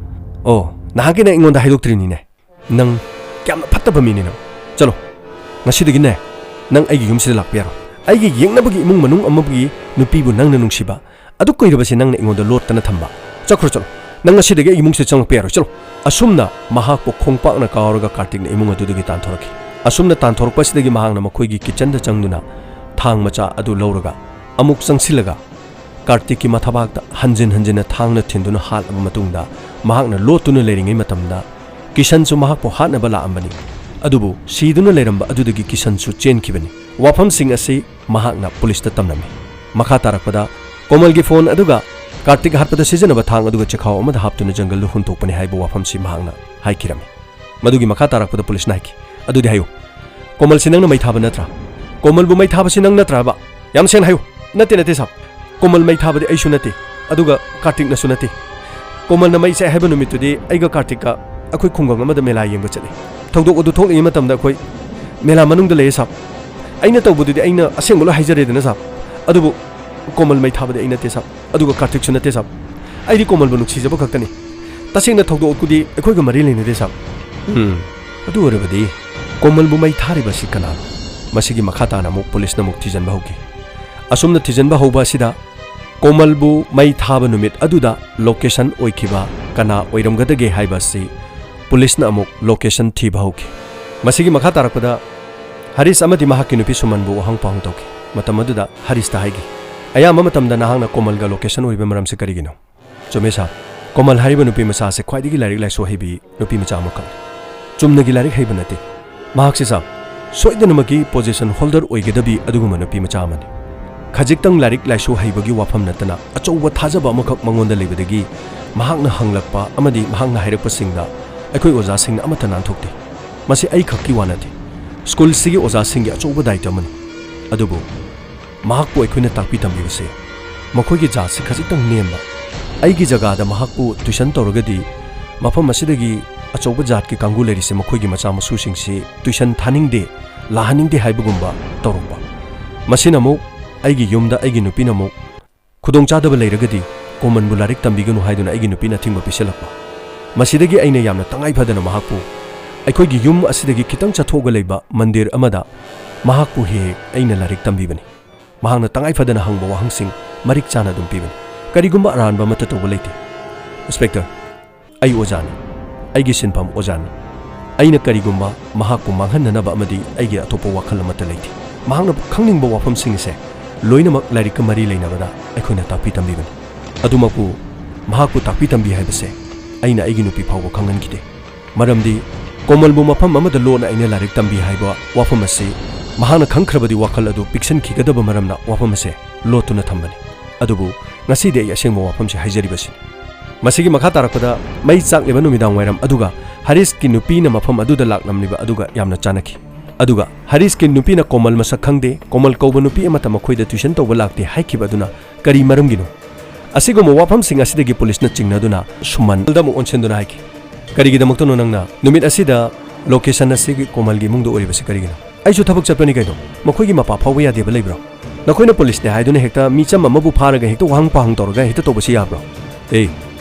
ꯑꯣ, ꯅꯍꯥꯛꯀꯤ ꯅꯪ ꯑꯩꯉꯣꯟꯗ ꯍꯥꯏꯗꯣꯛꯇ꯭ꯔꯤꯅꯤꯅꯦ꯫ ꯅꯪ ꯌꯥꯝꯅ ꯐꯠꯇꯕ ꯃꯤꯅꯤ ꯅꯪ꯫ ꯆꯠꯂꯣ, ꯉꯁꯤꯗꯒꯤꯅꯦ ꯅꯪ ꯑꯩꯒꯤ ꯌꯨꯝꯁꯤꯗ ꯂꯥꯛꯄ ꯌꯥꯔꯣꯏ꯫ ꯑꯩꯒꯤ ꯌꯦꯡꯅꯕꯒꯤ ꯏꯃꯨꯡ ꯃꯅꯨꯡ ꯑꯃꯒꯤ ꯅꯨꯄꯤꯕꯨ ꯅꯪꯅ ꯅꯨꯡꯁꯤꯕ, ꯑꯗꯨ ꯀꯨꯏꯔꯕꯁꯤ ꯅꯪꯅ ꯑꯩꯉꯣꯟꯗ ꯂꯣꯠꯇꯅ ꯊꯝꯕ꯫ ꯆꯠꯈ꯭ꯔꯣ, ꯆꯠꯂꯣ꯫ ꯅꯪ ꯉꯁꯤꯗꯒꯤ ꯑꯩꯒꯤ ꯏꯃꯨꯡꯁꯤꯗ ꯆꯪꯂꯛꯄ ꯌꯥꯔꯣꯏ꯫ ꯆꯠꯂꯣ꯫" ꯑꯁꯨꯝꯅ ꯃꯍꯥꯛꯄꯨ ꯈꯣꯡꯄꯥꯛꯅ ꯀꯥꯎꯔꯒ ꯀꯥꯔꯇꯤꯛꯅ ꯏꯃꯨꯡ ꯑꯗꯨꯗꯒꯤ ꯇꯥꯟꯊꯣꯔꯛꯈꯤ꯫ ꯑꯁꯨꯝꯅ ꯇꯥꯟꯊꯣꯔꯛꯄꯁꯤꯗꯒꯤ ꯃꯍꯥꯛꯅ ꯃꯈꯣꯏꯒꯤ ꯀꯤꯆꯟꯗ ꯆꯪꯗꯨꯅ ꯊꯥꯡ ꯃꯆꯥ ꯑꯗꯨ ꯂꯧꯔꯒ ꯑꯃꯨꯛ ꯆꯪꯁꯤꯜꯂꯒ ꯀꯥꯔꯇꯤꯛꯀꯤ ꯃꯊꯕꯥꯛꯇ ꯍꯟꯖꯤꯟ ꯍꯟꯖꯤꯟꯅ ꯊꯥꯡꯅ ꯊꯤꯟꯗꯨꯅ ꯍꯥꯠꯂꯕ ꯃꯇꯨꯡꯗ ꯃꯍꯥꯛꯅ ꯂꯣꯠꯇꯨꯅ ꯂꯩꯔꯤꯉꯩ ꯃꯇꯝꯗ ꯀꯤꯁꯟꯁꯨ ꯃꯍꯥꯛꯄꯨ ꯍꯥꯠꯅꯕ ꯂꯥꯛꯑꯝꯕꯅꯤ꯫ ꯑꯗꯨꯕꯨ ꯁꯤꯗꯨꯅ ꯂꯩꯔꯝꯕ ꯑꯗꯨꯗꯒꯤ ꯀꯤꯁꯟꯁꯨ ꯆꯦꯟꯈꯤꯕꯅꯤ꯫ ꯋꯥꯐꯝꯁꯤꯡ ꯑꯁꯤ ꯃꯍꯥꯛꯅ ꯄꯨꯂꯤꯁꯇ ꯇꯝꯂꯝꯃꯤ꯫ ꯃꯈꯥ ꯇꯥꯔꯛꯄꯗ ꯀꯣꯃꯜꯒꯤ ꯐꯣꯟ ꯑꯗꯨꯒ ꯀꯥꯔꯇꯤꯛ ꯍꯥꯠꯄꯗ ꯁꯤꯖꯤꯟꯅꯕ ꯊꯥꯡ ꯑꯗꯨꯒ ꯆꯦꯈꯥꯎ ꯑꯃꯗ ꯍꯥꯞꯇꯨꯅ ꯖꯪꯒꯜꯗ ꯍꯨꯟꯗꯣꯛꯄꯅꯤ ꯍꯥꯏꯕ ꯋꯥꯐꯝꯁꯤ ꯃꯍꯥꯛꯅ ꯍꯥꯏꯈꯤꯔꯝꯃꯤ꯫ ꯃꯗꯨꯒꯤ ꯃꯈꯥ ꯇꯥꯔꯛꯄꯗ ꯄꯨꯂꯤꯁꯅ ꯍꯥꯏꯈꯤ, "ꯑꯗꯨꯗꯤ ꯍꯥꯏꯌꯨ, ꯀꯣꯃꯜꯁꯤ ꯅꯪꯅ ꯃꯩ ꯊꯥꯕ ꯅꯠꯇ꯭ꯔꯥ? ꯀꯣꯃꯜꯕꯨ ꯃꯩ ꯊꯥꯕꯁꯤ ꯅꯪ ꯅꯠꯇ꯭ꯔꯥꯕ? ꯌꯥꯝ ꯁꯦꯡꯅ ꯍꯥꯏꯌꯨ꯫" "ꯅꯠꯇꯦ, ꯅꯠꯇꯦ ꯁꯥꯕ, ꯀꯣꯃꯜ ꯃꯩ ꯊꯥꯕꯗꯤ ꯑꯩꯁꯨ ꯅꯠꯇꯦ, ꯑꯗꯨꯒ ꯀꯥꯔꯇꯤꯛꯅꯁꯨ ꯅꯠꯇꯦ꯫ ꯀꯣꯃꯜꯅ ꯃꯩ ꯆꯥꯛꯑꯦ ꯍꯥꯏꯕ ꯅꯨꯃꯤꯠꯇꯨꯗꯤ ꯑꯩꯒ ꯀꯥꯔꯇꯤꯛꯀ ꯑꯩꯈꯣꯏ ꯈꯨꯡꯒꯪ ꯑꯃꯗ ꯃꯦꯂꯥ ꯌꯦꯡꯕ ꯆꯠꯂꯤ꯫ ꯊꯧꯗꯣꯛ ꯑꯗꯨ ꯊꯣꯛꯂꯤꯉꯩ ꯃꯇꯝꯗ ꯑꯩꯈꯣꯏ ꯃꯦꯂꯥ ꯃꯅꯨꯡꯗ ꯂꯩꯌꯦ ꯁꯥꯕ꯫ ꯑꯩꯅ ꯇꯧꯕꯗꯨꯗꯤ ꯑꯩꯅ ꯑꯁꯦꯡꯕ ꯂꯣꯏ ꯍꯥꯏꯖꯔꯦꯗꯅ ꯁꯥꯕ, ꯑꯗꯨꯕꯨ ꯀꯣꯃꯜ ꯃꯩ ꯊꯥꯕꯗꯤ ꯑꯩ ꯅꯠꯇꯦ ꯁꯥꯕ, ꯑꯗꯨꯒ ꯀꯥꯔꯇꯤꯛꯁꯨ ꯅꯠꯇꯦ ꯁꯥꯕ꯫ ꯑꯩꯗꯤ ꯀꯣꯃꯜꯕꯨ ꯅꯨꯡꯁꯤꯖꯕ ꯈꯛꯇꯅꯤ꯫ ꯇꯁꯦꯡꯅ ꯊꯧꯗꯣꯛ ꯑꯗꯨꯗꯤ ꯑꯩꯈꯣꯏꯒ ꯃꯔꯤ ꯂꯩꯅꯗꯦ ꯁꯥꯕ꯫" "ꯎꯝ, ꯑꯗꯨ ꯑꯣꯏꯔꯕꯗꯤ ꯀꯣꯃꯜꯕꯨ ꯃꯩ ꯊꯥꯔꯤꯕ ꯑꯁꯤ ꯀꯅꯥꯅꯣ?" ꯃꯁꯤꯒꯤ ꯃꯈꯥ ꯇꯥꯅ ꯑꯃꯨꯛ ꯄꯨꯂꯤꯁꯅ ꯑꯃꯨꯛ ꯊꯤꯖꯤꯟꯕ ꯍꯧꯈꯤ꯫ ꯑꯁꯨꯝꯅ ꯊꯤꯖꯤꯟꯕ ꯍꯧꯕ ꯑꯁꯤꯗ ꯀꯣꯃꯜꯕꯨ ꯃꯩ ꯊꯥꯕ ꯅꯨꯃꯤꯠ ꯑꯗꯨꯗ ꯂꯣꯀꯦꯁꯟ ꯑꯣꯏꯈꯤꯕ ꯀꯅꯥ ꯑꯣꯏꯔꯝꯒꯗꯒꯦ ꯍꯥꯏꯕ ꯑꯁꯤ ꯄꯨꯂꯤꯁꯅ ꯑꯃꯨꯛ ꯂꯣꯀꯦꯁꯟ ꯊꯤꯕ ꯍꯧꯈꯤ꯫ ꯃꯁꯤꯒꯤ ꯃꯈꯥ ꯇꯥꯔꯛꯄꯗ ꯍꯔꯤꯁ ꯑꯃꯗꯤ ꯃꯍꯥꯛꯀꯤ ꯅꯨꯄꯤ ꯁꯨꯃꯟꯕꯨ ꯋꯥꯍꯪ ꯄꯥꯎꯍꯪ ꯇꯧꯈꯤ꯫ ꯃꯇꯝ ꯑꯗꯨꯗ ꯍꯔꯤꯁꯇ ꯍꯥꯏꯈꯤ, "ꯑꯌꯥꯝꯕ ꯃꯇꯝꯗ ꯅꯍꯥꯛꯅ ꯀꯣꯃꯜꯒ ꯂꯣꯀꯦꯁꯟ ꯑꯣꯏꯕ ꯃꯔꯝꯁꯤ ꯀꯔꯤꯒꯤꯅꯣ?" "ꯆꯨꯝꯃꯦ ꯁꯥꯔ, ꯀꯣꯃꯜ ꯍꯥꯏꯔꯤꯕ ꯅꯨꯄꯤ ꯃꯆꯥ ꯑꯁꯤ ꯈ꯭ꯋꯥꯏꯗꯒꯤ ꯂꯥꯏꯔꯤꯛ ꯂꯥꯏꯁꯨ ꯍꯩꯕꯤ ꯅꯨꯄꯤ ꯃꯆꯥ ꯑꯃꯈꯛꯅꯤ꯫ ꯆꯨꯝꯅꯒꯤ ꯂꯥꯏꯔꯤꯛ ꯍꯩꯕ ꯅꯠꯇꯦ, ꯃꯍꯥꯛꯁꯤ ꯁꯥꯔ, ꯁꯣꯏꯗꯅꯃꯛꯀꯤ ꯄꯣꯖꯤꯁꯟ ꯍꯣꯜꯗꯔ ꯑꯣꯏꯒꯗꯕꯤ ꯑꯗꯨꯒꯨꯝꯕ ꯅꯨꯄꯤ ꯃꯆꯥ ꯑꯃꯅꯤ꯫ ꯈꯖꯤꯛꯇꯪ ꯂꯥꯏꯔꯤꯛ ꯂꯥꯏꯁꯨ ꯍꯩꯕꯒꯤ ꯋꯥꯐꯝ ꯅꯠꯇꯅ ꯑꯆꯧꯕ ꯊꯥꯖꯕ ꯑꯃꯈꯛ ꯃꯉꯣꯟꯗ ꯂꯩꯕꯗꯒꯤ ꯃꯍꯥꯛꯅ ꯍꯪꯂꯛꯄ ꯑꯃꯗꯤ ꯃꯍꯥꯛꯅ ꯍꯥꯏꯔꯛꯄꯁꯤꯡꯗ ꯑꯩꯈꯣꯏ ꯑꯣꯖꯥꯁꯤꯡꯅ ꯑꯃꯠꯇ ꯅꯥꯟꯊꯣꯛꯇꯦ꯫ ꯃꯁꯤ ꯑꯩꯈꯛꯀꯤ ꯋꯥ ꯅꯠꯇꯦ, ꯁ꯭ꯀꯨꯜꯁꯤꯒꯤ ꯑꯣꯖꯥꯁꯤꯡꯒꯤ ꯑꯆꯧꯕ ꯗꯥꯏꯇ ꯑꯃꯅꯤ꯫ ꯑꯗꯨꯕꯨ ꯃꯍꯥꯛꯄꯨ ꯑꯩꯈꯣꯏꯅ ꯇꯥꯛꯄꯤ ꯇꯝꯕꯤꯕꯁꯦ ꯃꯈꯣꯏꯒꯤ ꯖꯥꯠꯁꯤ ꯈꯖꯤꯛꯇꯪ ꯅꯦꯝꯕ꯫ ꯑꯩꯒꯤ ꯖꯒꯥꯗ ꯃꯍꯥꯛꯄꯨ ꯇ꯭ꯌꯨꯁꯟ ꯇꯧꯔꯒꯗꯤ ꯃꯐꯝ ꯑꯁꯤꯗꯒꯤ ꯑꯆꯧꯕ ꯖꯥꯠꯀꯤ ꯀꯥꯡꯕꯨ ꯂꯩꯔꯤꯁꯦ ꯃꯈꯣꯏꯒꯤ ꯃꯆꯥ ꯃꯁꯨꯁꯤꯡꯁꯤ ꯇ꯭ꯌꯨꯁꯟ ꯊꯥꯅꯤꯡꯗꯦ, ꯂꯥꯛꯍꯟꯅꯤꯡꯗꯦ ꯍꯥꯏꯕꯒꯨꯝꯕ ꯇꯧꯔꯛꯄ꯫ ꯃꯁꯤꯅ ꯑꯃꯨꯛ ꯑꯩꯒꯤ ꯌꯨꯝꯗ ꯑꯩꯒꯤ ꯅꯨꯄꯤꯅ ꯑꯃꯨꯛ ꯈꯨꯗꯣꯡꯆꯥꯗꯕ ꯂꯩꯔꯒꯗꯤ ꯀꯣꯃꯟꯕꯨ ꯂꯥꯏꯔꯤꯛ ꯇꯝꯕꯤꯒꯅꯨ ꯍꯥꯏꯗꯨꯅ ꯑꯩꯒꯤ ꯅꯨꯄꯤꯅ ꯑꯊꯤꯡꯕ ꯄꯤꯁꯜꯂꯛꯄ꯫ ꯃꯁꯤꯗꯒꯤ ꯑꯩꯅ ꯌꯥꯝꯅ ꯇꯉꯥꯏ ꯐꯗꯅ ꯃꯍꯥꯛꯄꯨ ꯑꯩꯈꯣꯏꯒꯤ ꯌꯨꯝ ꯑꯁꯤꯗꯒꯤ ꯈꯤꯇꯪ ꯆꯠꯊꯣꯛꯑꯒ ꯂꯩꯕ ꯃꯟꯗꯤꯔ ꯑꯃꯗ ꯃꯍꯥꯛꯄꯨ ꯍꯦꯛ ꯍꯦꯛ ꯑꯩꯅ ꯂꯥꯏꯔꯤꯛ ꯇꯝꯕꯤꯕꯅꯤ꯫ ꯃꯍꯥꯛꯅ ꯇꯉꯥꯏ ꯐꯗꯅ ꯍꯪꯕ ꯋꯥꯍꯪꯁꯤꯡ ꯃꯔꯤꯛ ꯆꯥꯅ ꯑꯗꯨꯝ ꯄꯤꯕꯅꯤ꯫ ꯀꯔꯤꯒꯨꯝꯕ ꯑꯔꯥꯟꯕ ꯑꯃꯠꯇ ꯇꯧꯕ ꯂꯩꯇꯦ꯫ "ꯏꯟꯁꯄꯦꯛꯇꯔ, ꯑꯩ ꯑꯣꯖꯥꯅꯤ꯫ ꯑꯩꯒꯤ ꯁꯤꯟꯐꯝ ꯑꯣꯖꯥꯅꯤ꯫ ꯑꯩꯅ ꯀꯔꯤꯒꯨꯝꯕ ꯃꯍꯥꯛꯄꯨ ꯃꯥꯡꯍꯟꯅꯅꯕ ꯑꯃꯗꯤ ꯑꯩꯒꯤ ꯑꯇꯣꯞꯄ ꯋꯥꯈꯜ ꯑꯃꯠꯇ ꯂꯩꯇꯦ꯫ ꯃꯍꯥꯛꯅ ꯈꯪꯅꯤꯡꯕ ꯋꯥꯐꯝꯁꯤꯡ ꯑꯁꯦ ꯂꯣꯏꯅꯃꯛ ꯂꯥꯏꯔꯤꯛꯀ ꯃꯔꯤ ꯂꯩꯅꯕꯗ ꯑꯩꯈꯣꯏꯅ ꯇꯥꯛꯄꯤ ꯇꯝꯕꯤꯕꯅꯤ꯫ ꯑꯗꯨꯃꯛꯄꯨ ꯃꯍꯥꯛꯄꯨ ꯇꯥꯛꯄꯤ ꯇꯝꯕꯤ ꯍꯥꯏꯕꯁꯦ ꯑꯩꯅ ꯑꯩꯒꯤ ꯅꯨꯄꯤ ꯐꯥꯎꯕ ꯈꯪꯍꯟꯈꯤꯗꯦ꯫ ꯃꯔꯝꯗꯤ ꯀꯣꯃꯜꯕꯨ ꯃꯐꯝ ꯑꯃꯗ ꯂꯣꯠꯅ ꯑꯩꯅ ꯂꯥꯏꯔꯤꯛ ꯇꯝꯕꯤ ꯍꯥꯏꯕ ꯋꯥꯐꯝ ꯑꯁꯤ ꯃꯍꯥꯛꯅ ꯈꯪꯈ꯭ꯔꯕꯗꯤ ꯋꯥꯈꯜ ꯑꯗꯨ ꯄꯤꯛꯁꯟꯈꯤꯒꯗꯕ ꯃꯔꯝꯅ ꯋꯥꯐꯝ ꯑꯁꯦ ꯂꯣꯠꯇꯨꯅ ꯊꯝꯕꯅꯤ꯫ ꯑꯗꯨꯕꯨ ꯉꯁꯤꯗꯤ ꯑꯩ ꯑꯁꯦꯡꯕ ꯋꯥꯐꯝꯁꯤ ꯍꯥꯏꯖꯔꯤꯕꯁꯤꯅꯤ꯫ ꯃꯁꯤꯒꯤ ꯃꯈꯥ ꯇꯥꯔꯛꯄꯗ ꯃꯩ ꯆꯥꯛꯂꯤꯕ ꯅꯨꯃꯤꯗꯥꯡ ꯋꯥꯏꯔꯝ ꯑꯗꯨꯒ ꯍꯔꯤꯁꯀꯤ ꯅꯨꯄꯤꯅ ꯃꯐꯝ ꯑꯗꯨꯗ ꯂꯥꯛꯂꯝꯂꯤꯕ ꯑꯗꯨꯒ ꯌꯥꯝꯅ ꯆꯥꯟꯅꯈꯤ꯫ ꯑꯗꯨꯒ ꯍꯔꯤꯁꯀꯤ ꯅꯨꯄꯤꯅ ꯀꯣꯃꯜ ꯃꯁꯛ ꯈꯪꯗꯦ, ꯀꯣꯃꯜ ꯀꯧꯕ ꯅꯨꯄꯤ ꯑꯃꯠꯇ ꯃꯈꯣꯏꯗ tuition ꯇꯧꯕ ꯂꯥꯛꯇꯦ ꯍꯥꯏꯈꯤꯕ ꯑꯗꯨꯅ ꯀꯔꯤ ꯃꯔꯝꯒꯤꯅꯣ? ꯑꯁꯤꯒꯨꯝꯕ ꯋꯥꯐꯝꯁꯤꯡ ꯑꯁꯤꯗꯒꯤ ꯄꯨꯂꯤꯁꯅ ꯆꯤꯡꯅꯗꯨꯅ ꯁꯨꯃꯟꯗ ꯑꯃꯨꯛ ꯑꯣꯟꯁꯤꯟꯗꯨꯅ ꯍꯥꯏꯈꯤ, "ꯀꯔꯤꯒꯤꯗꯃꯛꯇꯅꯣ ꯅꯪꯅ ꯅꯨꯃꯤꯠ ꯑꯁꯤꯗ location ꯑꯁꯤꯒꯤ ꯀꯣꯃꯜꯒꯤ ꯏꯃꯨꯡꯗ ꯑꯣꯏꯔꯤꯕꯁꯤ ꯀꯔꯤꯒꯤꯅꯣ? ꯑꯩꯁꯨ ꯊꯕꯛ ꯆꯠꯄꯅꯤ ꯀꯩꯅꯣ, ꯃꯈꯣꯏꯒꯤ ꯃꯄꯥ ꯐꯥꯎꯕ ꯌꯥꯗꯦꯕ ꯂꯩꯕ꯭ꯔꯣ? ꯅꯈꯣꯏꯅ ꯄꯨꯂꯤꯁꯅꯦ ꯍꯥꯏꯗꯨꯅ ꯍꯦꯛꯇ ꯃꯤꯆꯝ ꯑꯃꯕꯨ ꯐꯥꯔꯒ ꯍꯦꯛꯇ ꯋꯥꯍꯪ ꯄꯥꯍꯪ ꯇꯧꯔꯒ ꯍꯦꯛꯇ ꯇꯧꯕꯁꯤ ꯌꯥꯕ꯭ꯔꯣ?" "ꯑꯦ,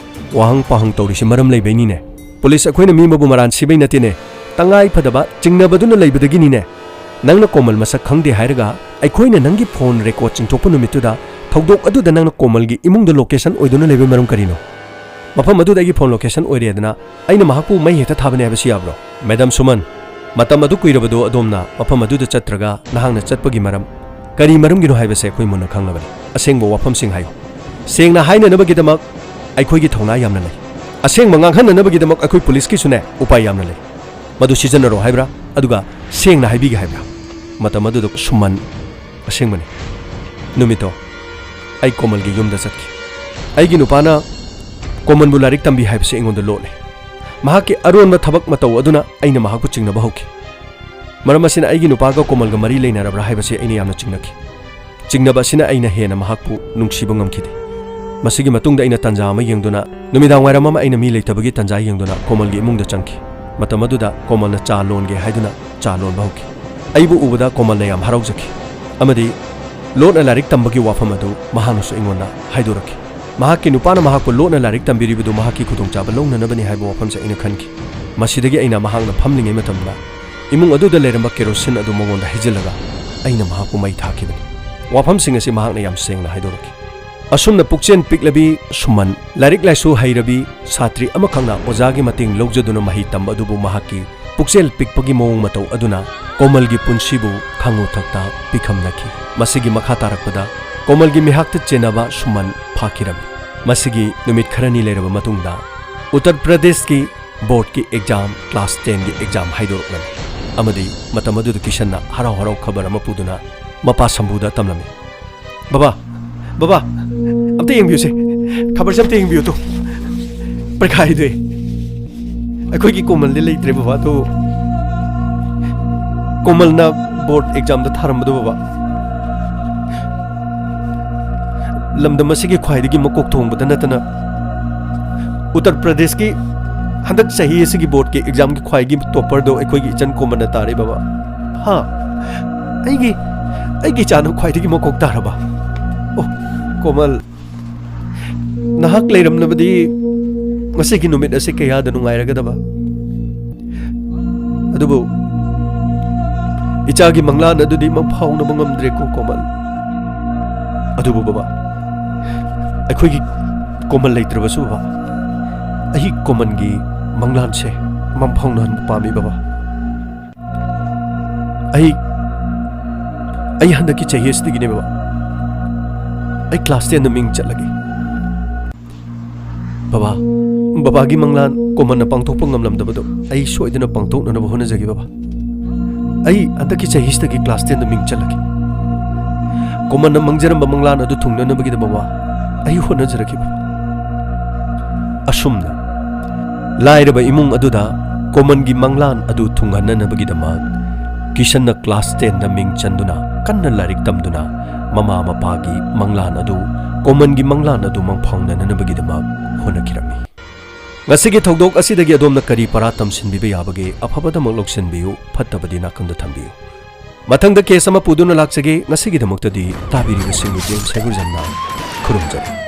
ꯋꯥꯍꯪ ꯄꯥꯍꯪ ꯇꯧꯔꯤꯁꯤ ꯃꯔꯝ ꯂꯩꯕꯩꯅꯤꯅꯦ꯫ ꯄꯨꯂꯤꯁ ꯑꯩꯈꯣꯏꯅ ꯃꯤ ꯑꯃꯕꯨ ꯃꯔꯥꯟ ꯁꯤꯕꯩ ꯅꯠꯇꯦꯅꯦ꯫ ꯇꯉꯥꯏ ꯐꯗꯕ ꯆꯤꯡꯅꯕꯗꯨꯅ ꯂꯩꯕꯗꯒꯤꯅꯤꯅꯦ꯫ ꯅꯪꯅ ꯀꯣꯃꯜ ꯃꯁꯛ ꯈꯪꯗꯦ ꯍꯥꯏꯔꯒ ꯑꯩꯈꯣꯏꯅ ꯅꯪꯒꯤ phone record ꯆꯤꯡꯊꯣꯛꯄ ꯅꯨꯃꯤꯠꯇꯨꯗ ꯊꯧꯗꯣꯛ ꯑꯗꯨꯗ ꯅꯪꯅ ꯀꯣꯃꯜꯒꯤ ꯏꯃꯨꯡꯗ location ꯑꯣꯏꯗꯨꯅ ꯂꯩꯕ ꯃꯔꯝ ꯀꯔꯤꯅꯣ? ꯃꯐꯝ ꯑꯗꯨꯗ ꯑꯩꯒꯤ phone location ꯑꯣꯏꯔꯦꯗꯅ ꯑꯩꯅ ꯃꯍꯥꯛꯄꯨ ꯃꯩ ꯍꯦꯛꯇ ꯊꯥꯕꯅꯦ ꯍꯥꯏꯕꯁꯤ ꯌꯥꯕ꯭ꯔꯣ?" "ꯃꯦꯗꯥꯝ ꯁꯨꯃꯟ, ꯃꯇꯝ ꯑꯗꯨ ꯀꯨꯏꯔꯕꯗꯨ ꯑꯗꯣꯝꯅ ꯃꯐꯝ ꯑꯗꯨꯗ ꯆꯠꯇ꯭ꯔꯒ ꯅꯍꯥꯛꯅ ꯆꯠꯄꯒꯤ ꯃꯔꯝ ꯀꯔꯤ ꯃꯔꯝꯒꯤꯅꯣ ꯍꯥꯏꯕꯁꯦ ꯑꯩꯈꯣꯏ ꯃꯨꯟꯅ ꯈꯪꯂꯕꯅꯤ꯫ ꯑꯁꯦꯡꯕ ꯋꯥꯐꯝꯁꯤꯡ ꯍꯥꯏꯌꯨ꯫ ꯁꯦꯡꯅ ꯍꯥꯏꯅꯅꯕꯒꯤꯗꯃꯛ ꯑꯩꯈꯣꯏꯒꯤ ꯊꯧꯅꯥ ꯌꯥꯝꯅ ꯂꯩ꯫ ꯑꯁꯦꯡꯕ ꯉꯥꯡꯍꯟꯅꯅꯕꯒꯤꯗꯃꯛ ꯑꯩꯈꯣꯏ ꯄꯨꯂꯤꯁꯀꯤꯁꯨꯅꯦ ꯎꯄꯥꯏ ꯌꯥꯝꯅ ꯂꯩ꯫ ꯃꯗꯨ ꯁꯤꯖꯤꯟꯅꯔꯣ ꯍꯥꯏꯕ꯭ꯔꯥ? ꯑꯗꯨꯒ ꯁꯦꯡꯅ ꯍꯥꯏꯕꯤꯒꯦ ꯍꯥꯏꯕ꯭ꯔꯥ?" ꯃꯇꯝ ꯑꯗꯨꯗ ꯁꯨꯃꯟ, "ꯑꯁꯦꯡꯕꯅꯤ꯫ ꯅꯨꯃꯤꯠꯇꯣ ꯑꯩ ꯀꯣꯃꯜꯒꯤ ꯌꯨꯝꯗ ꯆꯠꯈꯤ꯫ ꯑꯩꯒꯤ ꯅꯨꯄꯥꯅ ꯀꯣꯃꯜꯕꯨ ꯂꯥꯏꯔꯤꯛ ꯇꯝꯕꯤ ꯍꯥꯏꯕꯁꯤ ꯑꯩꯉꯣꯟꯗ ꯂꯣꯠꯂꯦ꯫ ꯃꯍꯥꯛꯀꯤ ꯑꯔꯣꯟꯕ ꯊꯕꯛ ꯃꯇꯧ ꯑꯗꯨꯅ ꯑꯩꯅ ꯃꯍꯥꯛꯄꯨ ꯆꯤꯡꯅꯕ ꯍꯧꯈꯤ꯫ ꯃꯔꯝ ꯑꯁꯤꯅ ꯑꯩꯒꯤ ꯅꯨꯄꯥꯒ ꯀꯣꯃꯜꯒ ꯃꯔꯤ ꯂꯩꯅꯔꯕ꯭ꯔꯥ ꯍꯥꯏꯕꯁꯤ ꯑꯩꯅ ꯌꯥꯝꯅ ꯆꯤꯡꯅꯈꯤ꯫ ꯆꯤꯡꯅꯕ ꯑꯁꯤꯅ ꯑꯩꯅ ꯍꯦꯟꯅ ꯃꯍꯥꯛꯄꯨ ꯅꯨꯡꯁꯤꯕ ꯉꯝꯈꯤꯗꯦ꯫ ꯃꯁꯤꯒꯤ ꯃꯇꯨꯡꯗ ꯑꯩꯅ ꯇꯥꯟꯖꯥ ꯑꯃ ꯌꯦꯡꯗꯨꯅ, ꯅꯨꯃꯤꯗꯥꯡ ꯋꯥꯏꯔꯝ ꯑꯃ ꯑꯩꯅ ꯃꯤ ꯂꯩꯇꯕꯒꯤ ꯇꯥꯟꯖꯥ ꯌꯦꯡꯗꯨꯅ ꯀꯣꯃꯜꯒꯤ ꯏꯃꯨꯡꯗ ꯆꯪꯈꯤ꯫ ꯃꯇꯝ ꯑꯗꯨꯗ ꯀꯣꯃꯜꯅ ꯆꯥ ꯂꯣꯟꯒꯦ ꯍꯥꯏꯗꯨꯅ ꯆꯥ ꯂꯣꯟꯕ ꯍꯧꯈꯤ꯫ ꯑꯩꯕꯨ ꯎꯕꯗ ꯀꯣꯃꯜꯅ ꯌꯥꯝ ꯍꯔꯥꯎꯖꯈꯤ ꯑꯃꯗꯤ ꯂꯣꯠꯅ ꯂꯥꯏꯔꯤꯛ ꯇꯝꯕꯒꯤ ꯋꯥꯐꯝ ꯑꯗꯨ ꯃꯍꯥꯛꯅꯁꯨ ꯑꯩꯉꯣꯟꯗ ꯍꯥꯏꯗꯣꯔꯛꯈꯤ꯫ ꯃꯍꯥꯛꯀꯤ ꯅꯨꯄꯥꯅ ꯃꯍꯥꯛꯄꯨ ꯂꯣꯠꯅ ꯂꯥꯏꯔꯤꯛ ꯇꯝꯕꯤꯔꯤꯕꯗꯨ ꯃꯍꯥꯛꯀꯤ ꯈꯨꯗꯣꯡꯆꯥꯕ ꯂꯧꯅꯅꯕꯅꯤ ꯍꯥꯏꯕ ꯋꯥꯐꯝꯁꯦ ꯑꯩꯅ ꯈꯟꯈꯤ꯫ ꯃꯁꯤꯗꯒꯤ ꯑꯩꯅ ꯃꯍꯥꯛꯅ ꯐꯝꯂꯤꯉꯩ ꯃꯇꯝꯗ ꯏꯃꯨꯡ ꯑꯗꯨꯗ ꯂꯩꯔꯝꯕ ꯀꯦꯔꯣꯁꯤꯟ ꯑꯗꯨ ꯃꯉꯣꯟꯗ ꯍꯩꯖꯤꯜꯂꯒ ꯑꯩꯅ ꯃꯍꯥꯛꯄꯨ ꯃꯩ ꯊꯥꯈꯤꯕꯅꯤ꯫ ꯋꯥꯐꯝꯁꯤꯡ ꯑꯁꯤ ꯃꯍꯥꯛꯅ ꯌꯥꯝ ꯁꯦꯡꯅ ꯍꯥꯏꯗꯣꯔꯛꯈꯤ꯫ ꯑꯁꯨꯝꯅ ꯄꯨꯛꯆꯦꯜ ꯄꯤꯛꯂꯕꯤ ꯁꯨꯃꯟ, ꯂꯥꯏꯔꯤꯛ ꯂꯥꯏꯁꯨ ꯍꯩꯔꯕꯤ ꯁꯥꯇ꯭ꯔꯤ ꯑꯃꯈꯛꯅ ꯑꯣꯖꯥꯒꯤ ꯃꯇꯦꯡ ꯂꯧꯖꯗꯨꯅ ꯃꯍꯩ ꯇꯝꯕ ꯑꯗꯨꯕꯨ ꯃꯍꯥꯛꯀꯤ ꯄꯨꯛꯆꯦꯜ ꯄꯤꯛꯄꯒꯤ ꯃꯑꯣꯡ ꯃꯇꯧ ꯑꯗꯨꯅ ꯀꯣꯃꯜꯒꯤ ꯄꯨꯟꯁꯤꯕꯨ ꯈꯥꯉꯧꯊꯛꯇ ꯄꯤꯈꯝꯅꯈꯤ꯫ ꯃꯁꯤꯒꯤ ꯃꯈꯥ ꯇꯥꯔꯛꯄꯗ ꯀꯣꯃꯜꯒꯤ ꯃꯤꯍꯥꯠꯇ ꯆꯦꯟꯅꯕ ꯁꯨꯃꯟ ꯐꯥꯈꯤꯔꯝꯃꯤ꯫ ꯃꯁꯤꯒꯤ ꯅꯨꯃꯤꯠ ꯈꯔꯅꯤ ꯂꯩꯔꯕ ꯃꯇꯨꯡꯗ ꯎꯠꯇꯔ ꯄ꯭ꯔꯗꯦꯁꯀꯤ ꯕꯣꯔꯗꯀꯤ ꯑꯦꯛꯖꯥꯝ, ꯀ꯭ꯂꯥꯁ ꯇꯦꯟꯒꯤ ꯑꯦꯛꯖꯥꯝ ꯍꯥꯏꯗꯣꯔꯛꯂꯝꯃꯤ꯫ ꯑꯃꯗꯤ ꯃꯇꯝ ꯑꯗꯨꯗ ꯀꯤꯁꯟꯅ ꯍꯔꯥꯎ ꯍꯔꯥꯎ ꯈꯕꯔ ꯑꯃ ꯄꯨꯗꯨꯅ ꯃꯄꯥ ꯁꯝꯕꯨꯗ ꯇꯝꯂꯝꯃꯤ꯫ "ꯕꯕꯥ, ꯕꯕꯥ, ꯑꯝꯇ ꯌꯦꯡꯕꯤꯌꯨꯁꯦ, ꯈꯕꯔꯁꯦ ꯑꯝꯇ ꯌꯦꯡꯕꯤꯌꯨ ꯇꯨ꯫ ꯄꯔꯤꯈꯥ ꯍꯥꯏꯗꯣꯛꯑꯦ꯫ ꯑꯩꯈꯣꯏꯒꯤ ꯀꯣꯃꯜꯗꯤ ꯂꯩꯇ꯭ꯔꯦ ꯕꯕꯥ, ꯑꯗꯨ ꯀꯣꯃꯜꯅ ꯕꯣꯔꯗ ꯑꯦꯛꯖꯥꯝꯗ ꯊꯥꯔꯝꯕꯗꯣ ꯕꯕꯥ꯫ ꯂꯝꯗꯝ ꯑꯁꯤꯒꯤ ꯈ꯭ꯋꯥꯏꯗꯒꯤ ꯃꯀꯣꯛ ꯊꯣꯡꯕꯗ ꯅꯠꯇꯅ ꯎꯠꯇꯔ ꯄ꯭ꯔꯗꯦꯁꯀꯤ ꯍꯟꯗꯛ ꯆꯍꯤ ꯑꯁꯤꯒꯤ ꯕꯣꯔꯗꯀꯤ ꯑꯦꯛꯖꯥꯝꯒꯤ ꯈ꯭ꯋꯥꯏꯒꯤ ꯇꯣꯞꯄꯔꯗꯣ ꯑꯩꯈꯣꯏꯒꯤ ꯏꯆꯟ ꯀꯣꯃꯜꯅ ꯇꯥꯔꯦ ꯕꯕꯥ꯫ ꯍꯥ? ꯑꯩꯒꯤ, ꯑꯩꯒꯤ ꯏꯆꯥꯅ ꯈ꯭ꯋꯥꯏꯗꯒꯤ ꯃꯀꯣꯛ ꯇꯥꯔꯕ? ꯑꯣ, ꯀꯣꯃꯜ, ꯅꯍꯥꯛ ꯂꯩꯔꯝꯂꯕꯗꯤ ꯉꯁꯤꯒꯤ ꯅꯨꯃꯤꯠ ꯑꯁꯤ ꯀꯌꯥꯗ ꯅꯨꯡꯉꯥꯏꯔꯒꯗꯕ꯫ ꯑꯗꯨꯕꯨ ꯏꯆꯥꯒꯤ ꯃꯪꯂꯥꯟ ꯑꯗꯨꯗꯤ ꯃꯪꯐꯥꯎꯅꯕ ꯉꯝꯗ꯭ꯔꯦꯀꯣ ꯀꯣꯃꯜ꯫ ꯑꯗꯨꯕꯨ ꯕꯕꯥ, ꯑꯩꯈꯣꯏꯒꯤ ꯀꯣꯃꯜ ꯂꯩꯇ꯭ꯔꯕꯁꯨ ꯕꯕꯥ, ꯑꯩ ꯀꯣꯃꯜꯒꯤ ꯃꯪꯂꯥꯟꯁꯦ ꯃꯪꯐꯥꯎꯅꯍꯟꯕ ꯄꯥꯝꯃꯤ ꯕꯕꯥ꯫ ꯑꯩ, ꯑꯩ ꯍꯟꯗꯛꯀꯤ ꯆꯍꯤ ꯑꯁꯤꯗꯒꯤꯅꯦ ꯕꯕꯥ, ꯑꯩ ꯀ꯭ꯂꯥꯁ ꯇꯦꯟꯗ ꯃꯤꯡ ꯆꯠꯂꯒꯦ꯫ ꯕꯕꯥ, ꯕꯕꯥꯒꯤ ꯃꯪꯂꯥꯟ ꯀꯣꯃꯜꯅ ꯄꯥꯡꯊꯣꯛꯄ ꯉꯝꯂꯝꯗꯕꯗꯣ ꯑꯩ ꯁꯣꯏꯗꯅ ꯄꯥꯡꯊꯣꯛꯅꯅꯕ ꯍꯣꯠꯅꯖꯒꯦ ꯕꯕꯥ꯫ ꯑꯩ ꯍꯟꯗꯛꯀꯤ ꯆꯍꯤꯁꯤꯗꯒꯤ ꯀ꯭ꯂꯥꯁ ꯇꯦꯟꯗ ꯃꯤꯡ ꯆꯜꯂꯒꯦ꯫ ꯀꯣꯃꯜꯅ ꯃꯪꯖꯔꯝꯕ ꯃꯪꯂꯥꯟ ꯑꯗꯨ ꯊꯨꯡꯅꯅꯕꯒꯤꯗꯃꯛ ꯕꯕꯥ, ꯑꯩ ꯍꯣꯠꯅꯖꯔꯛꯀꯦ ꯕꯕꯥ꯫ ꯑꯁꯨꯝꯅ ꯂꯥꯏꯔꯕ ꯏꯃꯨꯡ ꯑꯗꯨꯗ ꯀꯣꯃꯜꯒꯤ ꯃꯪꯂꯥꯟ ꯑꯗꯨ ꯊꯨꯡꯍꯟꯅꯅꯕꯒꯤꯗꯃꯛ ꯀꯤꯁꯟꯅ ꯀ꯭ꯂꯥꯁ ꯇꯦꯟꯗ ꯃꯤꯡ ꯆꯟꯗꯨꯅ ꯀꯟꯅ ꯂꯥꯏꯔꯤꯛ ꯇꯝꯗꯨꯅ ꯃꯃꯥ ꯃꯄꯥꯒꯤ ꯃꯪꯂꯥꯟ ꯑꯗꯨ, ꯀꯣꯃꯜꯒꯤ ꯃꯪꯂꯥꯟ ꯑꯗꯨ ꯃꯪꯐꯥꯎꯅꯅꯅꯕꯒꯤꯗꯃꯛ ꯍꯣꯠꯅꯈꯤꯔꯝꯃꯤ꯫ ꯉꯁꯤꯒꯤ ꯊꯧꯗꯣꯛ ꯑꯁꯤꯗꯒꯤ ꯑꯗꯣꯝꯅ ꯀꯔꯤ ꯄꯔꯥ ꯇꯝꯁꯤꯟꯕꯤꯕ ꯌꯥꯕꯒꯦ? ꯑꯐꯕꯗꯃꯛ ꯂꯧꯁꯤꯟꯕꯤꯌꯨ, ꯐꯠꯇꯕꯗꯤ ꯅꯥꯀꯟꯗ ꯊꯝꯕꯤꯌꯨ꯫ ꯃꯊꯪꯗ ꯀꯦꯁ ꯑꯃ ꯄꯨꯗꯨꯅ ꯂꯥꯛꯆꯒꯦ꯫ ꯉꯁꯤꯒꯤꯗꯃꯛꯇꯗꯤ ꯇꯥꯕꯤꯔꯤꯕꯁꯤꯡꯕꯨ ꯖꯦꯝꯁ ꯍꯩꯒ꯭ꯔꯨꯖꯝꯅ ꯈꯨꯔꯨꯝꯖꯔꯤ꯫